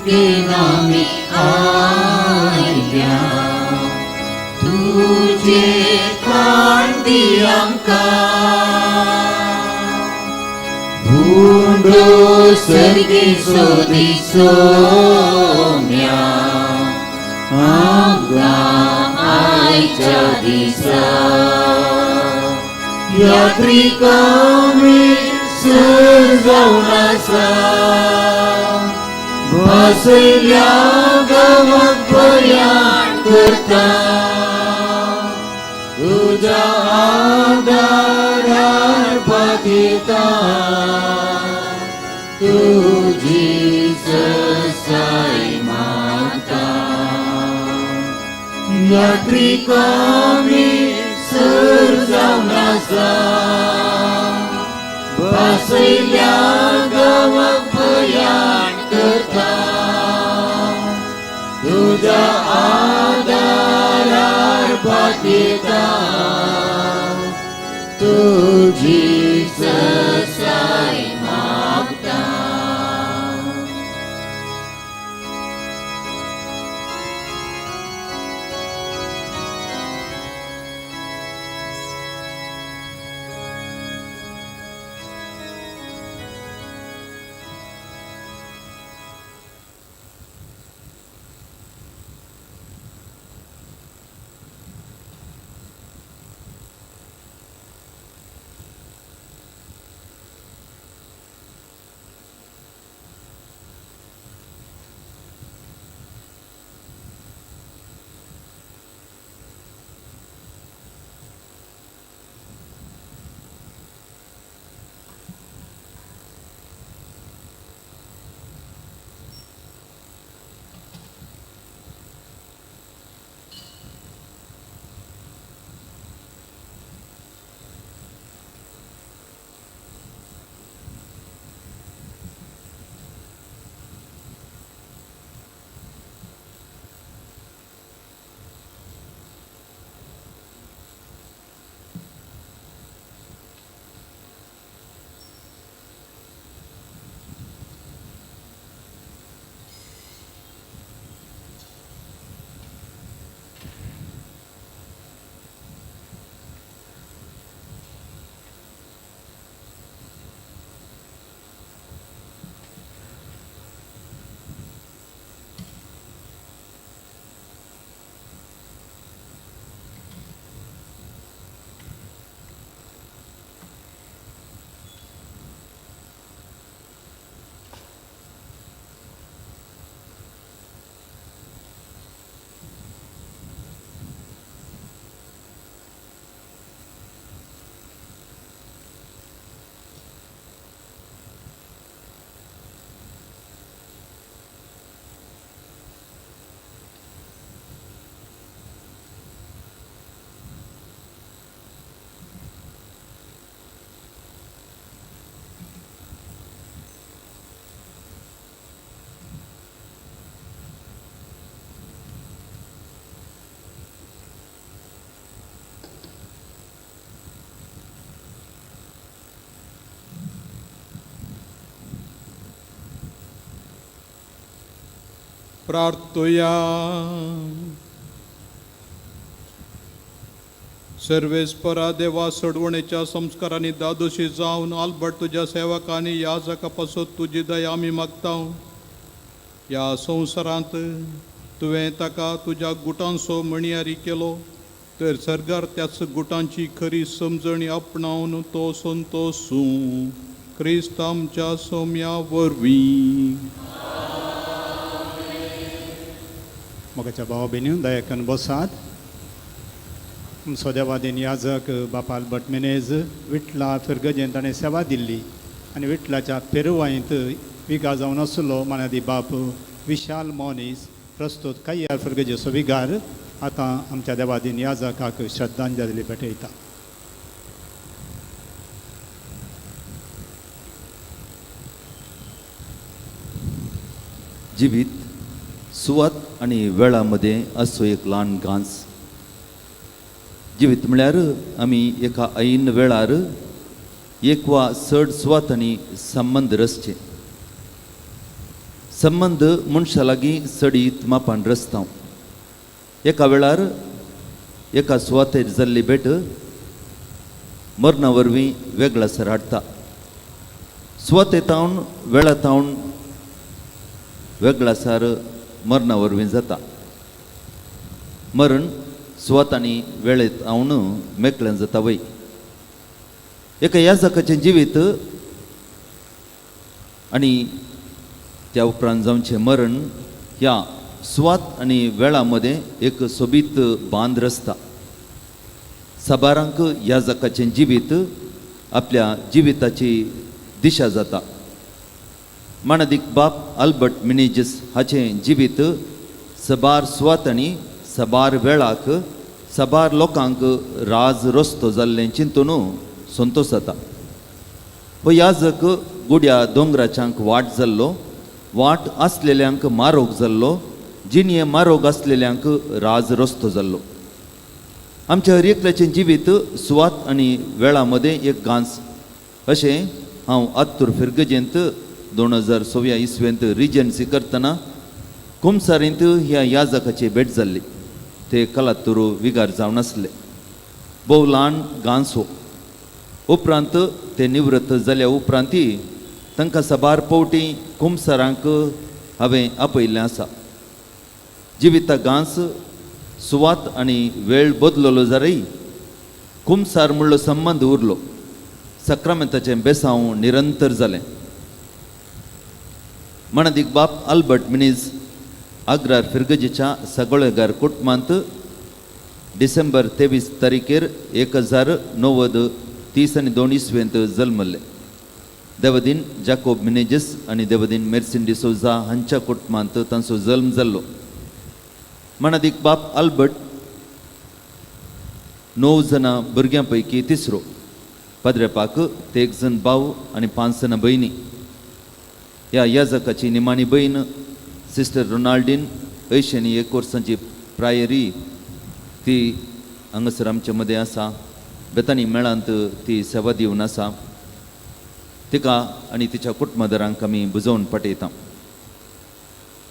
लागेन आमी आयल्या तुजे खाण दी आमकां भुंडो सर्गी सोदी सोम्या आमकां आयच्या दिसा यात्रिकामी सुर जावन आसा बसयल्या गांवाक प्रयाण करता तुज्या आदारार पातयेता तुजी ससाय मागता यात्रिकामी सुर जावन आसा बसयल्या गांवाक प्रयाण करता तुज्या आदारार पातयेता तुजी ससाय मागता. प्रार्थुया. सर्वेस्परा देवा सोडवणेच्या संस्कारांनी दादोशी जावन आल्बर्ट तुज्या सेवकांनी ह्या जाका पासत तुजी दया आमी मागता. ह्या संवसारांत तुवें ताका तुज्या गुटांचो म्हणयारी केलो तर सर्गार त्याच गुटांची खरी समजणी आपणावन तो संतोसूं क्रिस्त आमच्या सोम्या वरवीं. मोगाच्या भाव भयणीं दयाकन बसात. आमचो देवादीन याजक बापा अल्बर्ट मेनेज विटला फिरगजेन ताणें सेवा दिल्ली आनी विटलाच्या पेरुवायंत विगार जावन आसलो मानादी बाप विशाल मोनीस प्रस्तुत कैयार फिरगजेचो विगार आतां आमच्या देवादीन याजकाक श्रद्धांजली भेटयता. जिवीत सुवात आनी वेळा मदें असो एक ल्हान घांस. जिवीत म्हळ्यार आमी एका ऐन वेळार एक वा चड सुवातांनी संबंद रचचे. संबंद मनशा लागीं चडीत मापान रस्तांव. एका वेळार एका सुवातेर जाल्ली भेट मरणा वरवीं वेगळासर हाडटा. सुवाते तावन वेळा तावन वेगळासार मरणा वरवीं जाता. मरण सुवात आनी वेळेत हांव मेकळें जाता वय. एका याजकाचें जिवीत आनी त्या उपरांत जावचें मरण ह्या सुवात आनी वेळा मदें एक सोबीत बांद रचता. साबारांक याजकाचें जिवीत आपल्या जिविताची दिशा जाता. मानादीक बाप अल्बर्ट मिनेजीस हाचें जिवीत सबार सुवात आनी सबार वेळाक सबार लोकांक राज रस्तो जाल्लें चिंतून संतोश जाता. हो याजक गुड्या दोंगराच्यांक वाट जाल्लो, वाट आसलेल्यांक मारोग जाल्लो, जिणये मारोग आसलेल्यांक राज रस्तो जाल्लो. आमच्या हर एकल्याचें जिवीत सुवात आनी वेळा मदें एक गांस अशें हांव आत्तूर फिर्गजेंत 2006 इसवेंत रिजन्सी करतना कुमसारींत ह्या याजकाची भेट जाल्ली. ते कलातूर विगार जावन आसले. भोव ल्हान गांस हो. उपरांत ते निवृत्त जाल्या उपरांती तांकां साबार पावटी कुमसारांक हांवें आपयल्लें आसा. जिविता गांस सुवात आनी वेळ बदललो जाल्यारय कुमसार म्हणलो संबंद उरलो. सक्रामेंताचें बेसांव निरंतर जालें. मानादीक बाप अल्बर्ट मिनीज आग्रार फिर्गजेच्या सगळेगार कुटुंबांत डिसेंबर 23 तारीखेर 1932 इसवेंत जल्मल्ले. देवदीन जाकोब मिनेजीस आनी देवदीन मेर्सिन डिसोजा हांच्या कुटुंबांत तांचो जल्म जाल्लो. मानादीक बाप अल्बर्ट 9 जाणां भुरग्यां पैकी तिसरो. पाद्रेपाक ते 1 जण भाव आनी 5 जाणां भयणी. ह्या याजकाची निमाणी भयण सिस्टर रोनाल्डीन 81 वर्सांची प्रायरी ती हांगासर आमचे मदें आसा. बेतानी मेळांत ती सेवा दिवन आसा. तिका आनी तिच्या कुटुंबादारांक आमी बुजोवन पाठयता.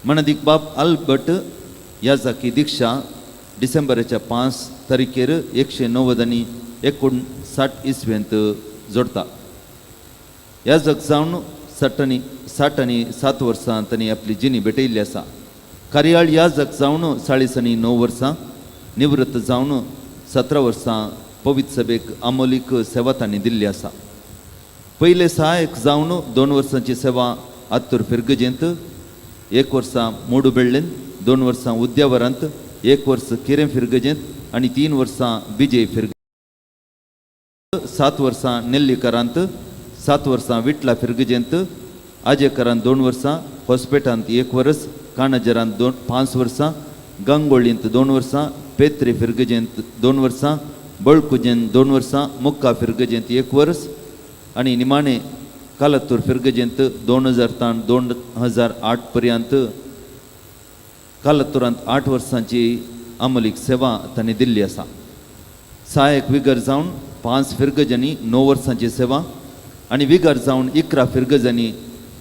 मानादीक बाप अल्बर्ट याजकी दिक्षा डिसेंबराच्या 5 तारखेर 159 इसवेंत जोडटा. याजक जावन 67 वर्सां तांणी आपली जिणी भेटयल्ली आसा. कार्याळ याजक जावन 49 वर्सां, निवृत्त जावन 17 वर्सां पवित्र सभेक आमोलीक सेवा तांणी दिल्ली आसा. पयले सहायक जावन 2 वर्सांची सेवा आत्तूर फिर्गजेंत, 1 वर्सां मोडुबेळ्ळेंत, 2 वर्सां उद्यावरांत, 1 वर्स किरें फिर्गजेंत आनी 3 वर्सां विजय फिर्ग, 7 वर्सां नेल्लीकरांत, 7 वर्सां विटला फिर्गजेंत, आजेकरांत 2 वर्सां, हॉस्पेटांत 1 वर्स, काणजरांत 5 वर्सां, गांगोळींत 2 वर्सां, पेत्रे फिर्गजेंत 2 वर्सां, बळकुजेंत 2 वर्सां, मुक्का फिर्गजेंत 1 वर्स आनी निमाणे कालातूर फिर्गजेंत 2000 2008 पर्यंत कालातूरांत 8 वर्सांची आमोलीक सेवा तांणी दिल्ली आसा. सहायक विगर जावन 5 फिर्गजांनी 9 वर्सांची सेवा आनी विगर जावन 11 फिर्गजांनी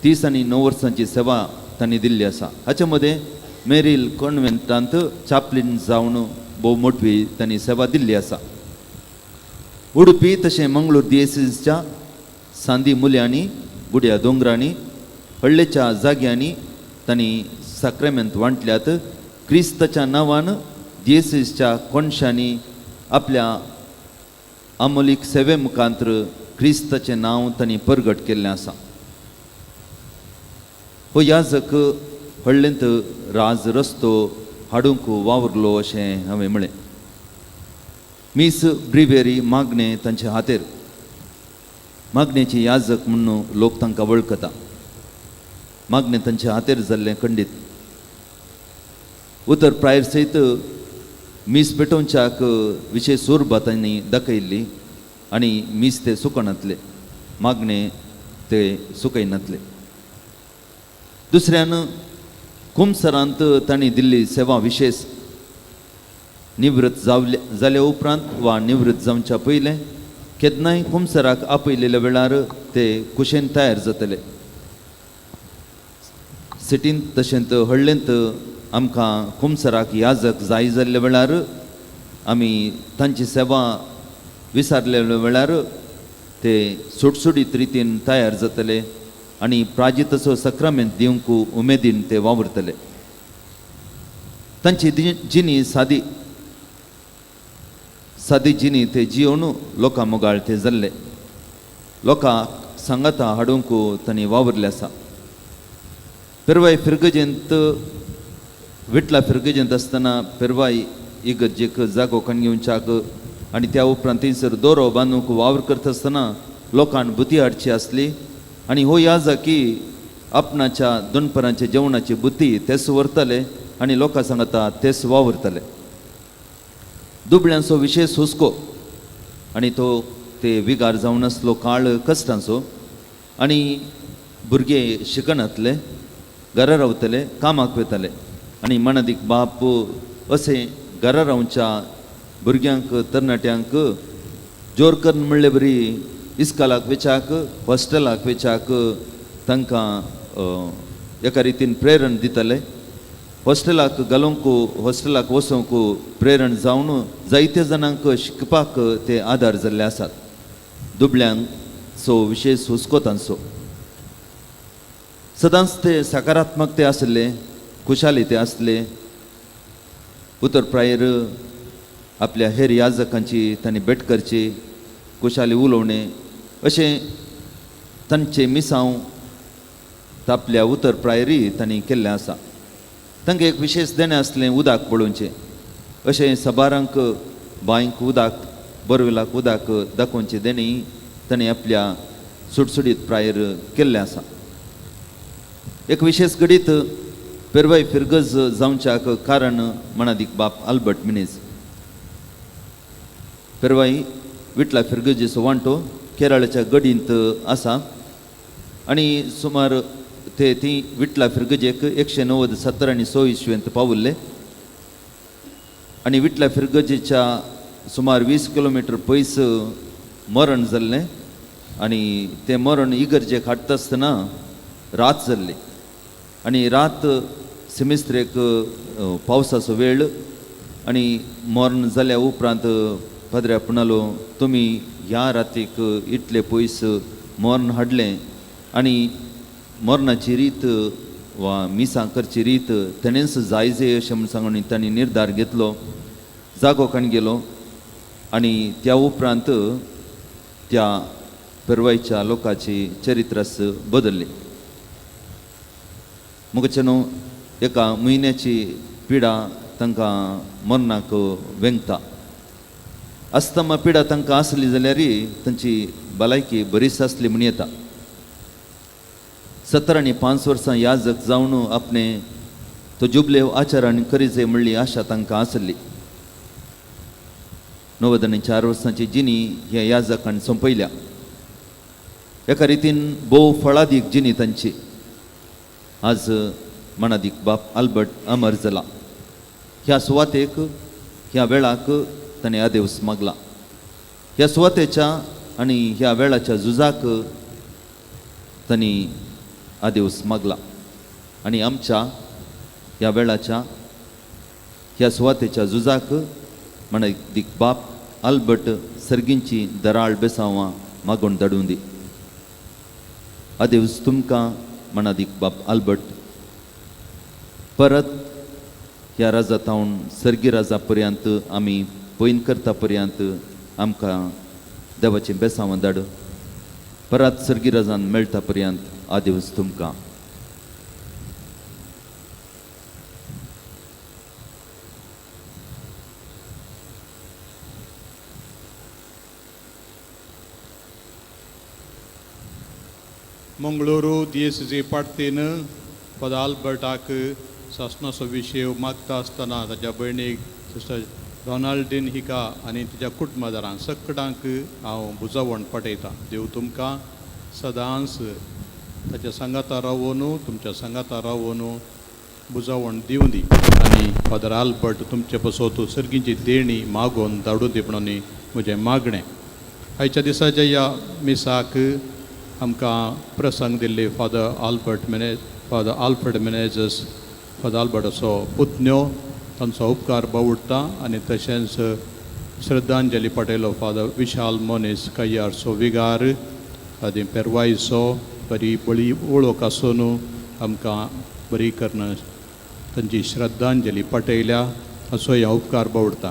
39 वर्सांची सेवा तांणी दिल्ली आसा. हाचे मदें मेरील कॉन्वेंटांत चापलीन जावन भोव मोटवी तांणी सेवा दिल्ली आसा. उडुपी तशें मंगळूर दियेसीसच्या सांदी मुल्यांनी, गुड्या दोंगरांनी, हळ्ळेच्या जाग्यांनी तांणी साक्रामेंत वांटल्यात. क्रिस्ताच्या नांवान दियेसीसच्या कोनशांनी आपल्या आमोलीक सेवे मुखांतर क्रिस्ताचें नांव तांणी परगट केल्लें आसा. हो याजक हळ्ळेंत राज रस्तो हाडूंक वावरलो अशें हांवें म्हळें. मीस ब्रिवेरी मागणें तांचे हातेर. मागणेची याजक म्हणून लोक तांकां वळखता. मागणें तांचे हातेर जाल्लें खंडीत. उतर प्रायर सयत मीस पेटोवच्याक विशेश सुरबा तांणी दाखयल्ली आनी मीस ते सुकनातले, मागणें ते सुकयनातले. दुसऱ्यान कुमसरांत तांणी दिल्ली सेवा विशेश. निवृत्त जाल्या उपरांत वा निवृत्त जावच्या पयलें केन्नाय कुमसराक आपयलेल्या वेळार ते कुशेन तयार जातले. सिटींत तशेंच हळ्ळेंत आमकां कुमसराक याजक जाय जाल्ल्या वेळार आमी तांची सेवा विसारलेल्या वेळार ते सुटसुटीत रितीन तयार जातले आनी प्राजिताचो सक्रामेंत दिवंक उमेदीन ते वावुरतले. तांची जिणी सादी सादी जिणी ते जियोन लोकां मोगाळ ते जाल्ले लोकांक सांगाता हाडूंक तांणी वावुरले आसा. पेरवाय फिरगजेंत विटला फिरगजेंत आसतना पेरवाय इगर्जेक जागो काण घेवच्याक आनी त्या उपरांत थंयसर दोरो बांदूंक वावर करता आसतना लोकांक बुती हाडची आसली आनी हो याजकी आपणाच्या दोनपरांच्या जेवणाची बुती तेच व्हरताले आनी लोकां सांगता तेच वावुरताले. दुबळ्यांचो विशेश हुस्को आनी तो ते विगार जावन आसलो काळ कश्टांचो आनी भुरगे शिकनातले घरा रावतले कामाक वयताले आनी मनादीक बाप अशें घरा रावच्या भुरग्यांक तरणाट्यांक जोर करून म्हणले बरी इस्कालाक वेच्याक हॉस्टेलाक वेच्याक तांकां एका रितीन प्रेरण दिताले. हॉस्टेलाक घालूंक हॉस्टेलाक वचूंक प्रेरण जावन जायते जाणांक शिकपाक ते आदार जाल्ले आसात. दुबळ्यांचो विशेश हुस्को तांचो सदांच ते सकारात्मक ते आसले खुशाली ते आसले. उतर प्रायर आपल्या हेर याजकांची तांणी भेट करची खुशाली उलोवणें अशें तांचें मिसांव तापल्या उतर प्रायरी तांणी केल्लें आसा. तांकां एक विशेश देणें आसलें उदक पळोवचें अशें सबारांक बांयक उदक बोरवेलाक उदक दाखोवचें देणें तांणी आपल्या सुटसुटीत प्रायर केल्लें आसा. एक विशेश घडीत पेरवाय फिरगज जावच्याक कारण मणादीक बाप आल्बर्ट मिनेज. पेरवाय विटला फिरगजेचो वांटो केरळाच्या गडींत आसा आनी सुमार ते ती विटला फिरगजेक 190 70 आनी 100 इसवेंत पावल्ले आनी विटला फिरगजेच्या सुमार 20 किलोमिटर पयस मरण जाल्लें आनी तें मरण इगर्जेक हाडटा आसतना रात जाल्ली आनी रात सेमिस्त्रेक पावसाचो वेळ आनी मरण जाल्या उपरांत पाद्र्या म्हणालो तुमी ह्या रातीक इतले पयस मरण हाडलें आनी मरणाची रीत वा मिसां करची रीत तेणेंच जाय जाय अशें म्हूण सांगून तांणी निर्धार घेतलो. जागो काण गेलो आनी त्या उपरांत त्या पेरवायच्या लोकांची चरित्रास बदल्ली. मुगचे न्हू एका म्हयन्याची पिडा तांकां मरणाक वेंगता. अस्तमा पिडा तांकां आसली जाल्यार तांची भलायकी बरीच आसली म्हण येता. 17 आनी 5 वर्सां याजक जावन आपणे तो जुबले आचारान करी जाय म्हणली आशा तांकां आसली. 90 आनी 4 वर्सांची जिणी ह्या याजकान सोंपयल्या. एका रितीन भोव फळादीक जिणी तांची. आज मणादीक बाप आल्बर्ट अमर जाला. ह्या सुवातेक ह्या वेळाक ताणें आदेवस मागला. ह्या सुवातेच्या आनी ह्या वेळाच्या झुजाक तांणी आदेवस मागला आनी आमच्या ह्या वेळाच्या ह्या सुवातेच्या झुजाक मणादीक बाप आल्बर्ट सर्गींची दराळ बेसांवां मागून धाडून दी. आदेवस तुमकां मणादीक बाप आल्बर्ट. परत ह्या राजा तावन सर्गी राजा पर्यंत आमी पयन करता पर्यंत आमकां देवाचें बेसांवां धाड. परत सर्गी राजान मेळटा पर्यंत आदेवस तुमकां. मंगळुरू दियेसीचे पार्टीन फादर आल्बर्टाक सासणाचो विशय मागता आसतना ताच्या भयणीक सिस्टर रोनाल्डीन हिका आनी तिच्या कुटुंबादारांक सगळ्यांक हांव बुजावण पटयतां. देव तुमकां सदांच ताच्या सांगाता रावोन तुमच्या सांगाता रावोन बुजावण दिवं दी आनी फादर आल्बर्ट तुमचे पसोत सर्गींची देणी मागोवन धाडूं दी म्हणून म्हजें मागणें. आयच्या दिसाच्या ह्या मिसाक आमकां प्रसंग दिल्ले father Albert Menezes father Alfred Menezes father आल्बर्टाचो पुतण्यो तांचो उपकार बावुडटा आनी तशेंच श्रद्धांजली पटेलो फादर विशाल मोनीस कय्यारचो विगार आनी पेरवायचो बरी बळी वळख आसून आमकां बरी करून तांची श्रद्धांजली पटयल्या असो ह्या उपकार बावडटा.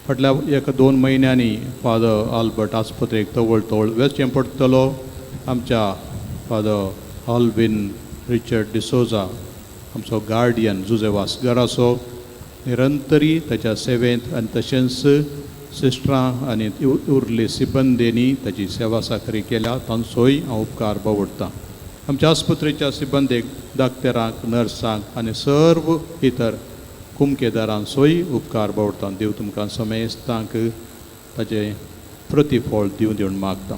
फाटल्या एक 2 म्हयन्यांनी फादर आल्बर्ट आस्पत्रेक तवळ तवळ वेचें पडटलो. आमच्या फादर ऑल्विन रिचर्ड डिसोजा आमचो गार्डियन जुजेवास घराचो निरंतरी ताच्या सेवेंत आनी तशेंच सिस्टरां आनी उरली सिबंदेनी ताची सेवा साकरी केल्या तांचोय हांव उपकार बावडटा. आमच्या आस्पत्रेच्या सिबंदेक डाक्टरांक नर्सांक आनी सर्व इतर कुमकेदारांचोय उपकार बावडटा. देव तुमकां समेस्तांक ताचें प्रतिफळ दिवन दिवन मागता.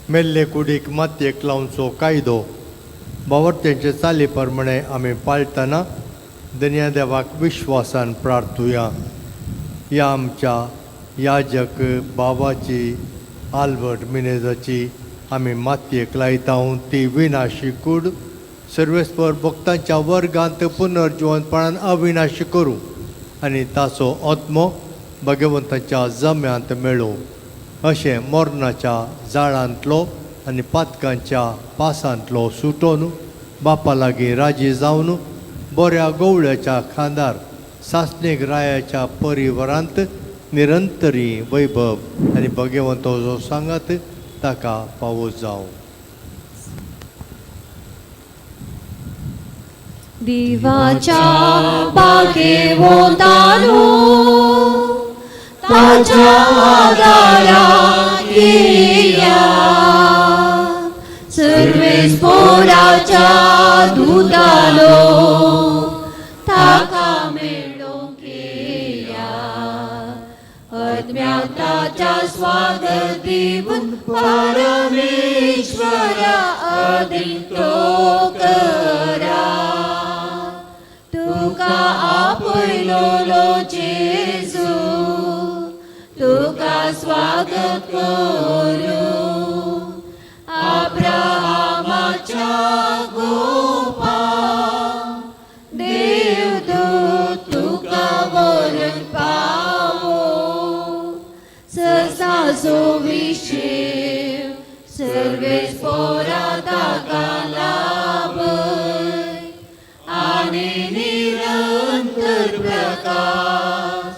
मेल्ले कुडीक मातयेक लावचो कायदो बावर्त्यांचे चाली प्रमाणे आमी पाळटना दनया देवाक विश्वासान प्रार्थुया. ह्या आमच्या याजक बाबाची आल्बर्ट मिनेजाची आमी मातयेक लायता ती विनाशी कूड सर्वेस्पर भक्तांच्या वर्गांत पुनर्जिवनपणान अविनाशी करूं आनी ताचो आत्मो भगवंताच्या जम्यांत मेळूं अशें मरणाच्या जाळांतलो आनी पातकांच्या पासांतलो सुटोवन बापा लागीं राजी जावन बऱ्या गवळ्याच्या खांदार सासणीक रायाच्या परिवारांत निरंतरी वैभव आनी भगवंतो सांगात ताका पावो जावं. दिवाच्या बागेवतानो ताच्या आदाराक येया सर्वेस्पोराच्या दुतालो ताका मेळोंक येया आत्म्याक ताच्या स्वागत दिवन परमेश्वरा अधीन तो करा. तुका आपयलोलो जेजू तुका स्वागत करूं अब्राहामाच्या गोपा देवदूत तुका वरून पावो ससाचो विशेव सर्वेस्पोरा ताका लाभय आनी निरंतर प्रकाश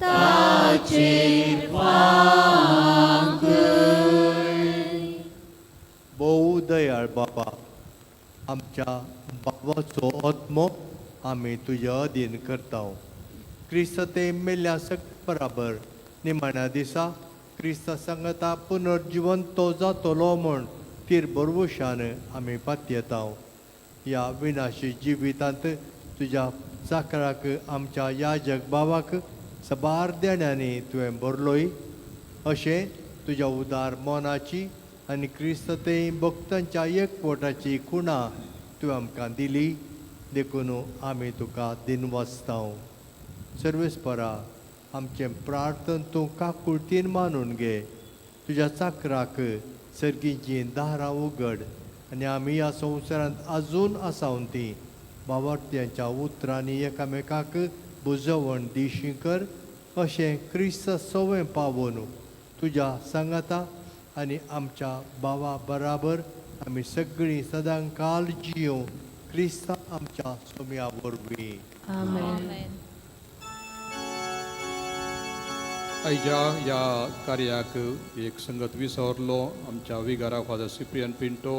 ताचेर फांकय. भोव दयाळ बाबा आमच्या बाबाचो आत्मो आमी तुज्या अधीन करता. क्रिस्त ते मेल्ल्या सगळ्या बराबर निमाण्या दिसा क्रिस्त सांगता पुनर्जिवन तो जातलो म्हूण तीर बरवशान आमी पातयेता. ह्या विनाशी जिवितांत तुज्या चाकराक आमच्या याजक बाबाक सबार देण्यांनी तुवें भरलोय अशें तुज्या उदार मनाची आनी क्रिस्त ते भक्तांच्या एकवटाची खुणा तुवें आमकां दिली देखून आमी तुका दिनवासता. सर्वेस्परा आमचें प्रार्थन तूं काकुळतीन मानून घे. तुज्या चाकराक सर्गीचीं दारां उगड आनी आमी ह्या संवसारांत आजून आसावन तीं बावार्थ्यांच्या उतरांनी एकामेकाक बुजवण दिशी कर अशें क्रिस्त सवंय पावोन तुज्या सांगाता आनी आमच्या बाबा बराबर आमी सगळीं सदां काल जियों क्रिस्ता आमच्या सोम्या वरवीं. आमेन. आयच्या ह्या कार्याक एक संगत विसरलो आमच्या विगारा फादर सिप्रियन पिंटो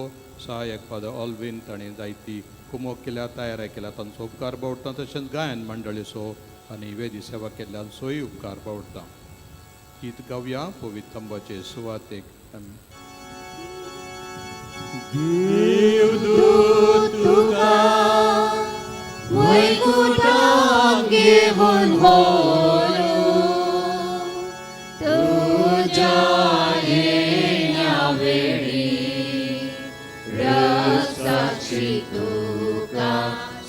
सहायक फादर ऑल्विन ताणें जायती कुमोक केल्या तयारी केल्या तांचो उपकार बावडटा. तशेंच गायन मंडळीचो आनी वेदी सेवा केल्ल्यांचोय उपकार बावडटा. गीत गावया पवित्र तंबाचे सुवातेक. देवदूत तुका वैकुटाक घेवन व्हरू तुज्या येण्या वेळी रक्ताची तुका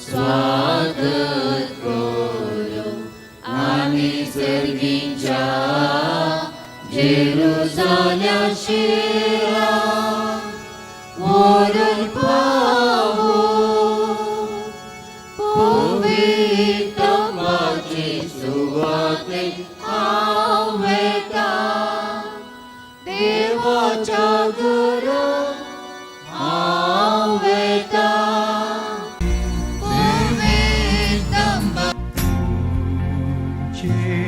स्वागत करूं आनी सर्गींच्या जेरुजाल्या शिरा व्हरून पावो पवित्र माझी सुवातेक हांव वेता देवाच्या घरा हांव वेता पवित्र तुझे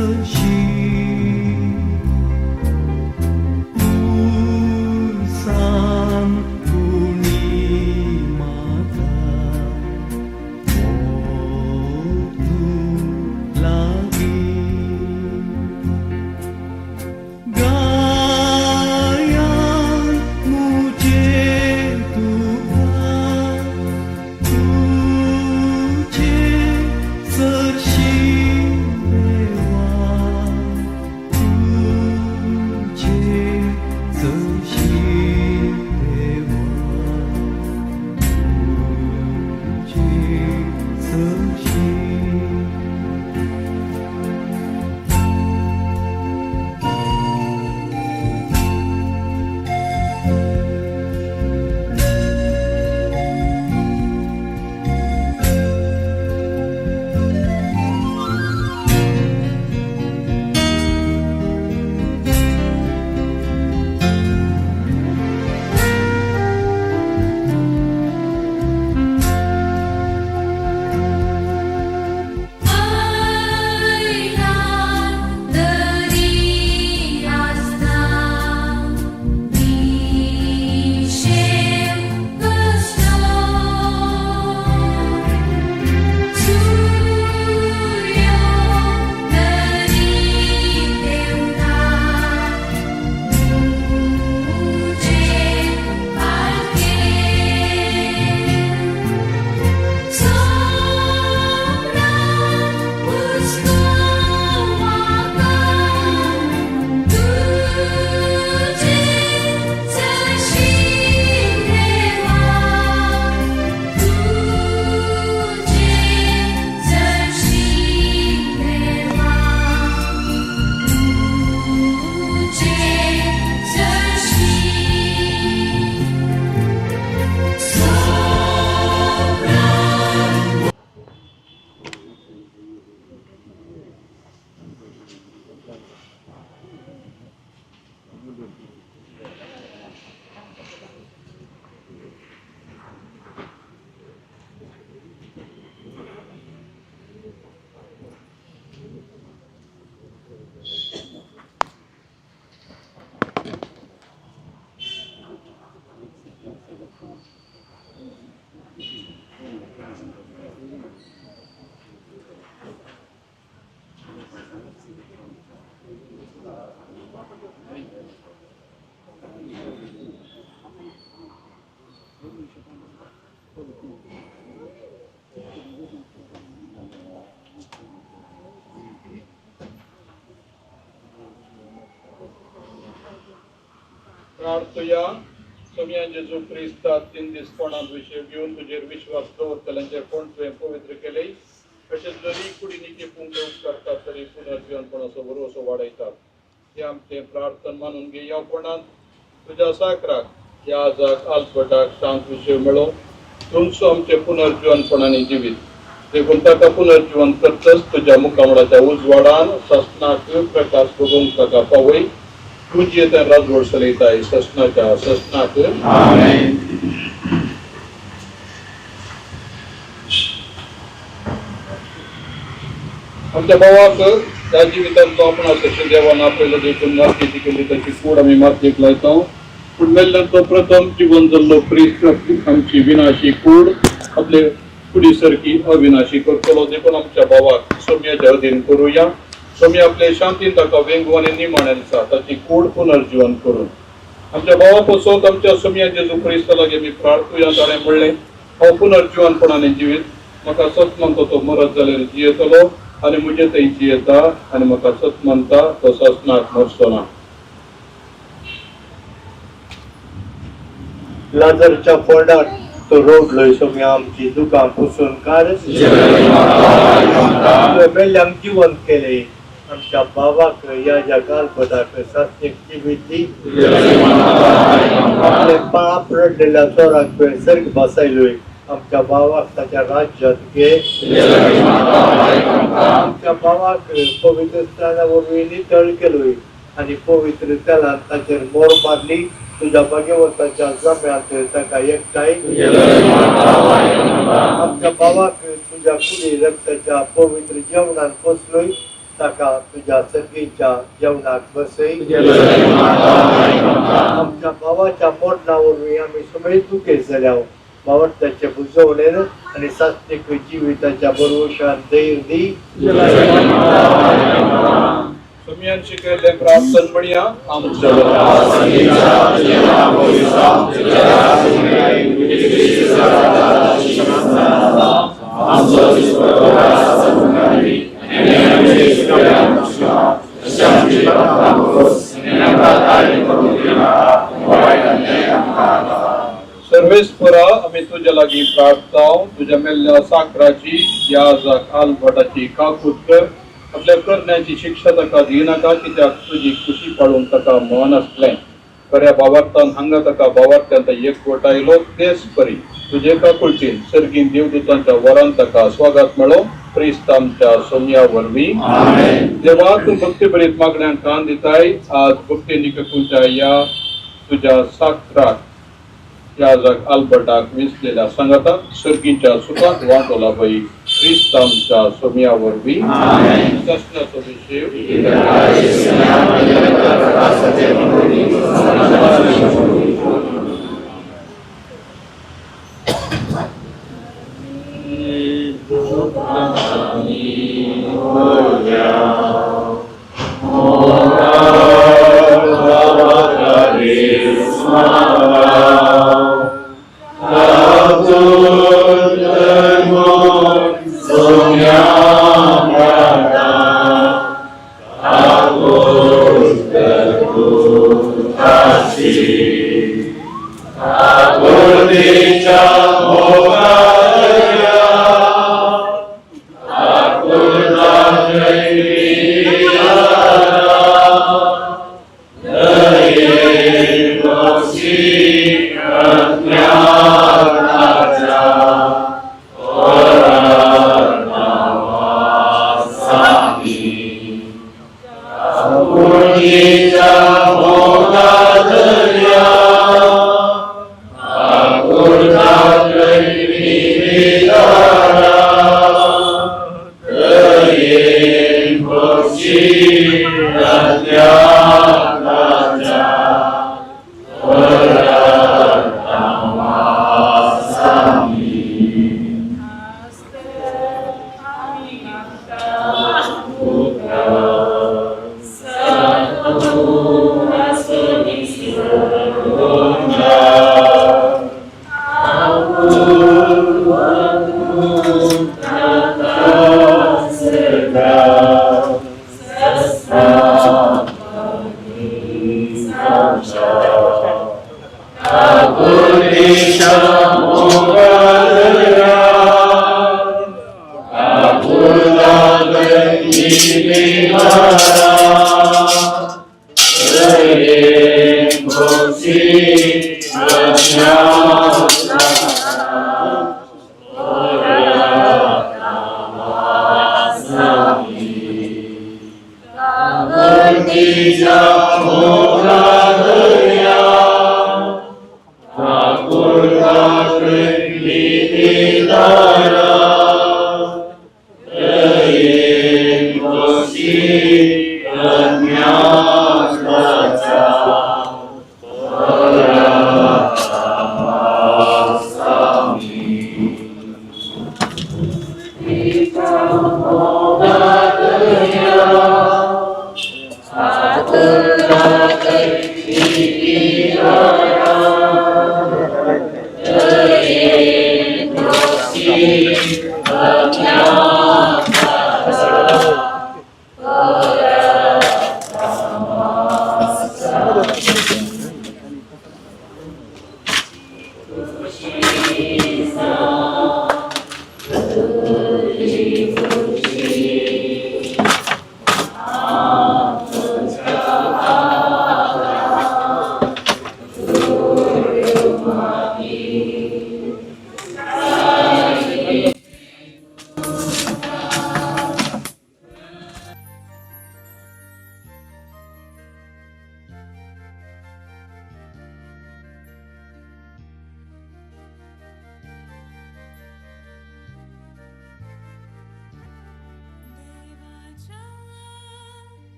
सरशी उरसान उणी म्हाका तूं लागीं गायान मुझे तुका तुझे सरशी देवा तुझे सरशी देवा तुझे सरशी. ऐलान तरी आसता निशेव कश्टो सूर्यो तरी देवता तुझे पालखे सोमना हुस्को म्हाका तुझे सरशी देवा तुझे सरशी देवा तुझे सरशी सोमना. प्रार्थया. सोमयान जेजू क्रिस्ता तीन दीस कोणाक विशय घेवन तुजेर विश्वास दवरतल्यांचे कोण तुवें पवित्र केले, तशेंच जरी कुडीनी खेपूंक उपकारतात तरी पुनर्जिवनपणाचो भरवसो वाडयतात. हे आमचें प्रार्थन मानून घे. ह्या कोणांत तुज्या साकराक ह्या आजाक आल्बर्टाक शांत विशय मेळो. तुमचो आमचें पुनर्जिवनपणांनी जिवीत देखून ताका पुनर्जिवन करतच तुज्या मुखामळाच्या उजवाडान ससनाक प्रकाश बघूंक ताका पावय. तुजी येता राजवट चलयताय ससनाच्या ससनाक. आमच्या भावाक ह्या जिवितांतलो आपण तशें देवान आपयलो देखून मातयेची केली ताची कूड आमी मातयेक लायता. पूण मेल्ल्यान तो प्रथम जिवन जाल्लो क्रिस्त आमची विनाशी कूड आपले कुडी सारकी अविनाशी करतलो. देखून आमच्या भावाक सोम्याच्या अधीन करुया. सोमी आपले शांतीन ताका वेंगू आनी निमाण्या दिसा ताची कूड पुनर्जिवन करून आमच्या भावा पसोत आमच्या सोमया जेजू क्रिस्ता लागीं आमी प्रार्थुया. ताणें म्हणलें, हांव पुनर्जिवनपणाने जिवीत, म्हाका सत मानता तो मरत जाल्यार जियेतलो आनी म्हजे थंय जियेता आनी म्हाका सत मानता तो ससनाक मरचो ना. लाजरच्या फोंडार तो रोडलोय सोम्या आमची दुकां पुसून काड. तुवें मेल्ल्यांक जिवंत केले. आमच्या बाबाक ह्या जगाल पदाक सात्वीक जिवीत दी. आपले पाप रडलेल्या चोराक तुवें सर्ग बसायलोय. आमच्या बाबाक ताच्या राज्यात घे. आमच्या बाबाक पवित्र स्थाना वरवीं नितळ केलोय आनी पवित्र तेलान ताचेर मोर मारली. तुज्या भाग्यवंताच्या जम्यांत ताका एकठांय. आमच्या बाबाक तुज्या कुडी रक्ताच्या पवित्र जेवणान पोसलोय. ताका तुज्या सर्गीच्या जेवणाक बसय. आमच्या भावाच्या मोडणा वरवीं आमी समेत दुखेस्त जाल्या. भावार्थाचे बुजवणेन आनी सात्वीक जिविताच्या बरोवशान धैर्य दी. सुमियान शिकयल्लें प्रार्थन म्हणया. आमच्या सर्वेस्परा आमी तुज्या लागीं प्रार्थता. तुज्या मेल्ल्या साकराची याजक आल्बर्टाची काकूत कर. आपल्या करण्याची शिक्षा ताका दिनाका, कित्याक तुजी खुशी पाळूंक ताका मन आसलें. खऱ्या भावार्थान हांगा ताका भावार्थ्यान एकवट आयलो. तेच परी तुजे काकुळटीन सर्गीन देवदूतांच्या वरान ताका स्वागत मेळो. क्रिस्त आमच्या सोम्या वरवीं. देवा, तूं भक्तीभरीत मागण्यांक कान दिताय. आज भक्ती निकूंच्या ह्या तुज्या साकराक याजक आल्बर्टाक विसलेल्या सांगाता सर्गीच्या सुखात वांटो लाभय. क्रिस्त आमच्या सोम्या वरवीं. सासणाचो विशय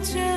तुझे.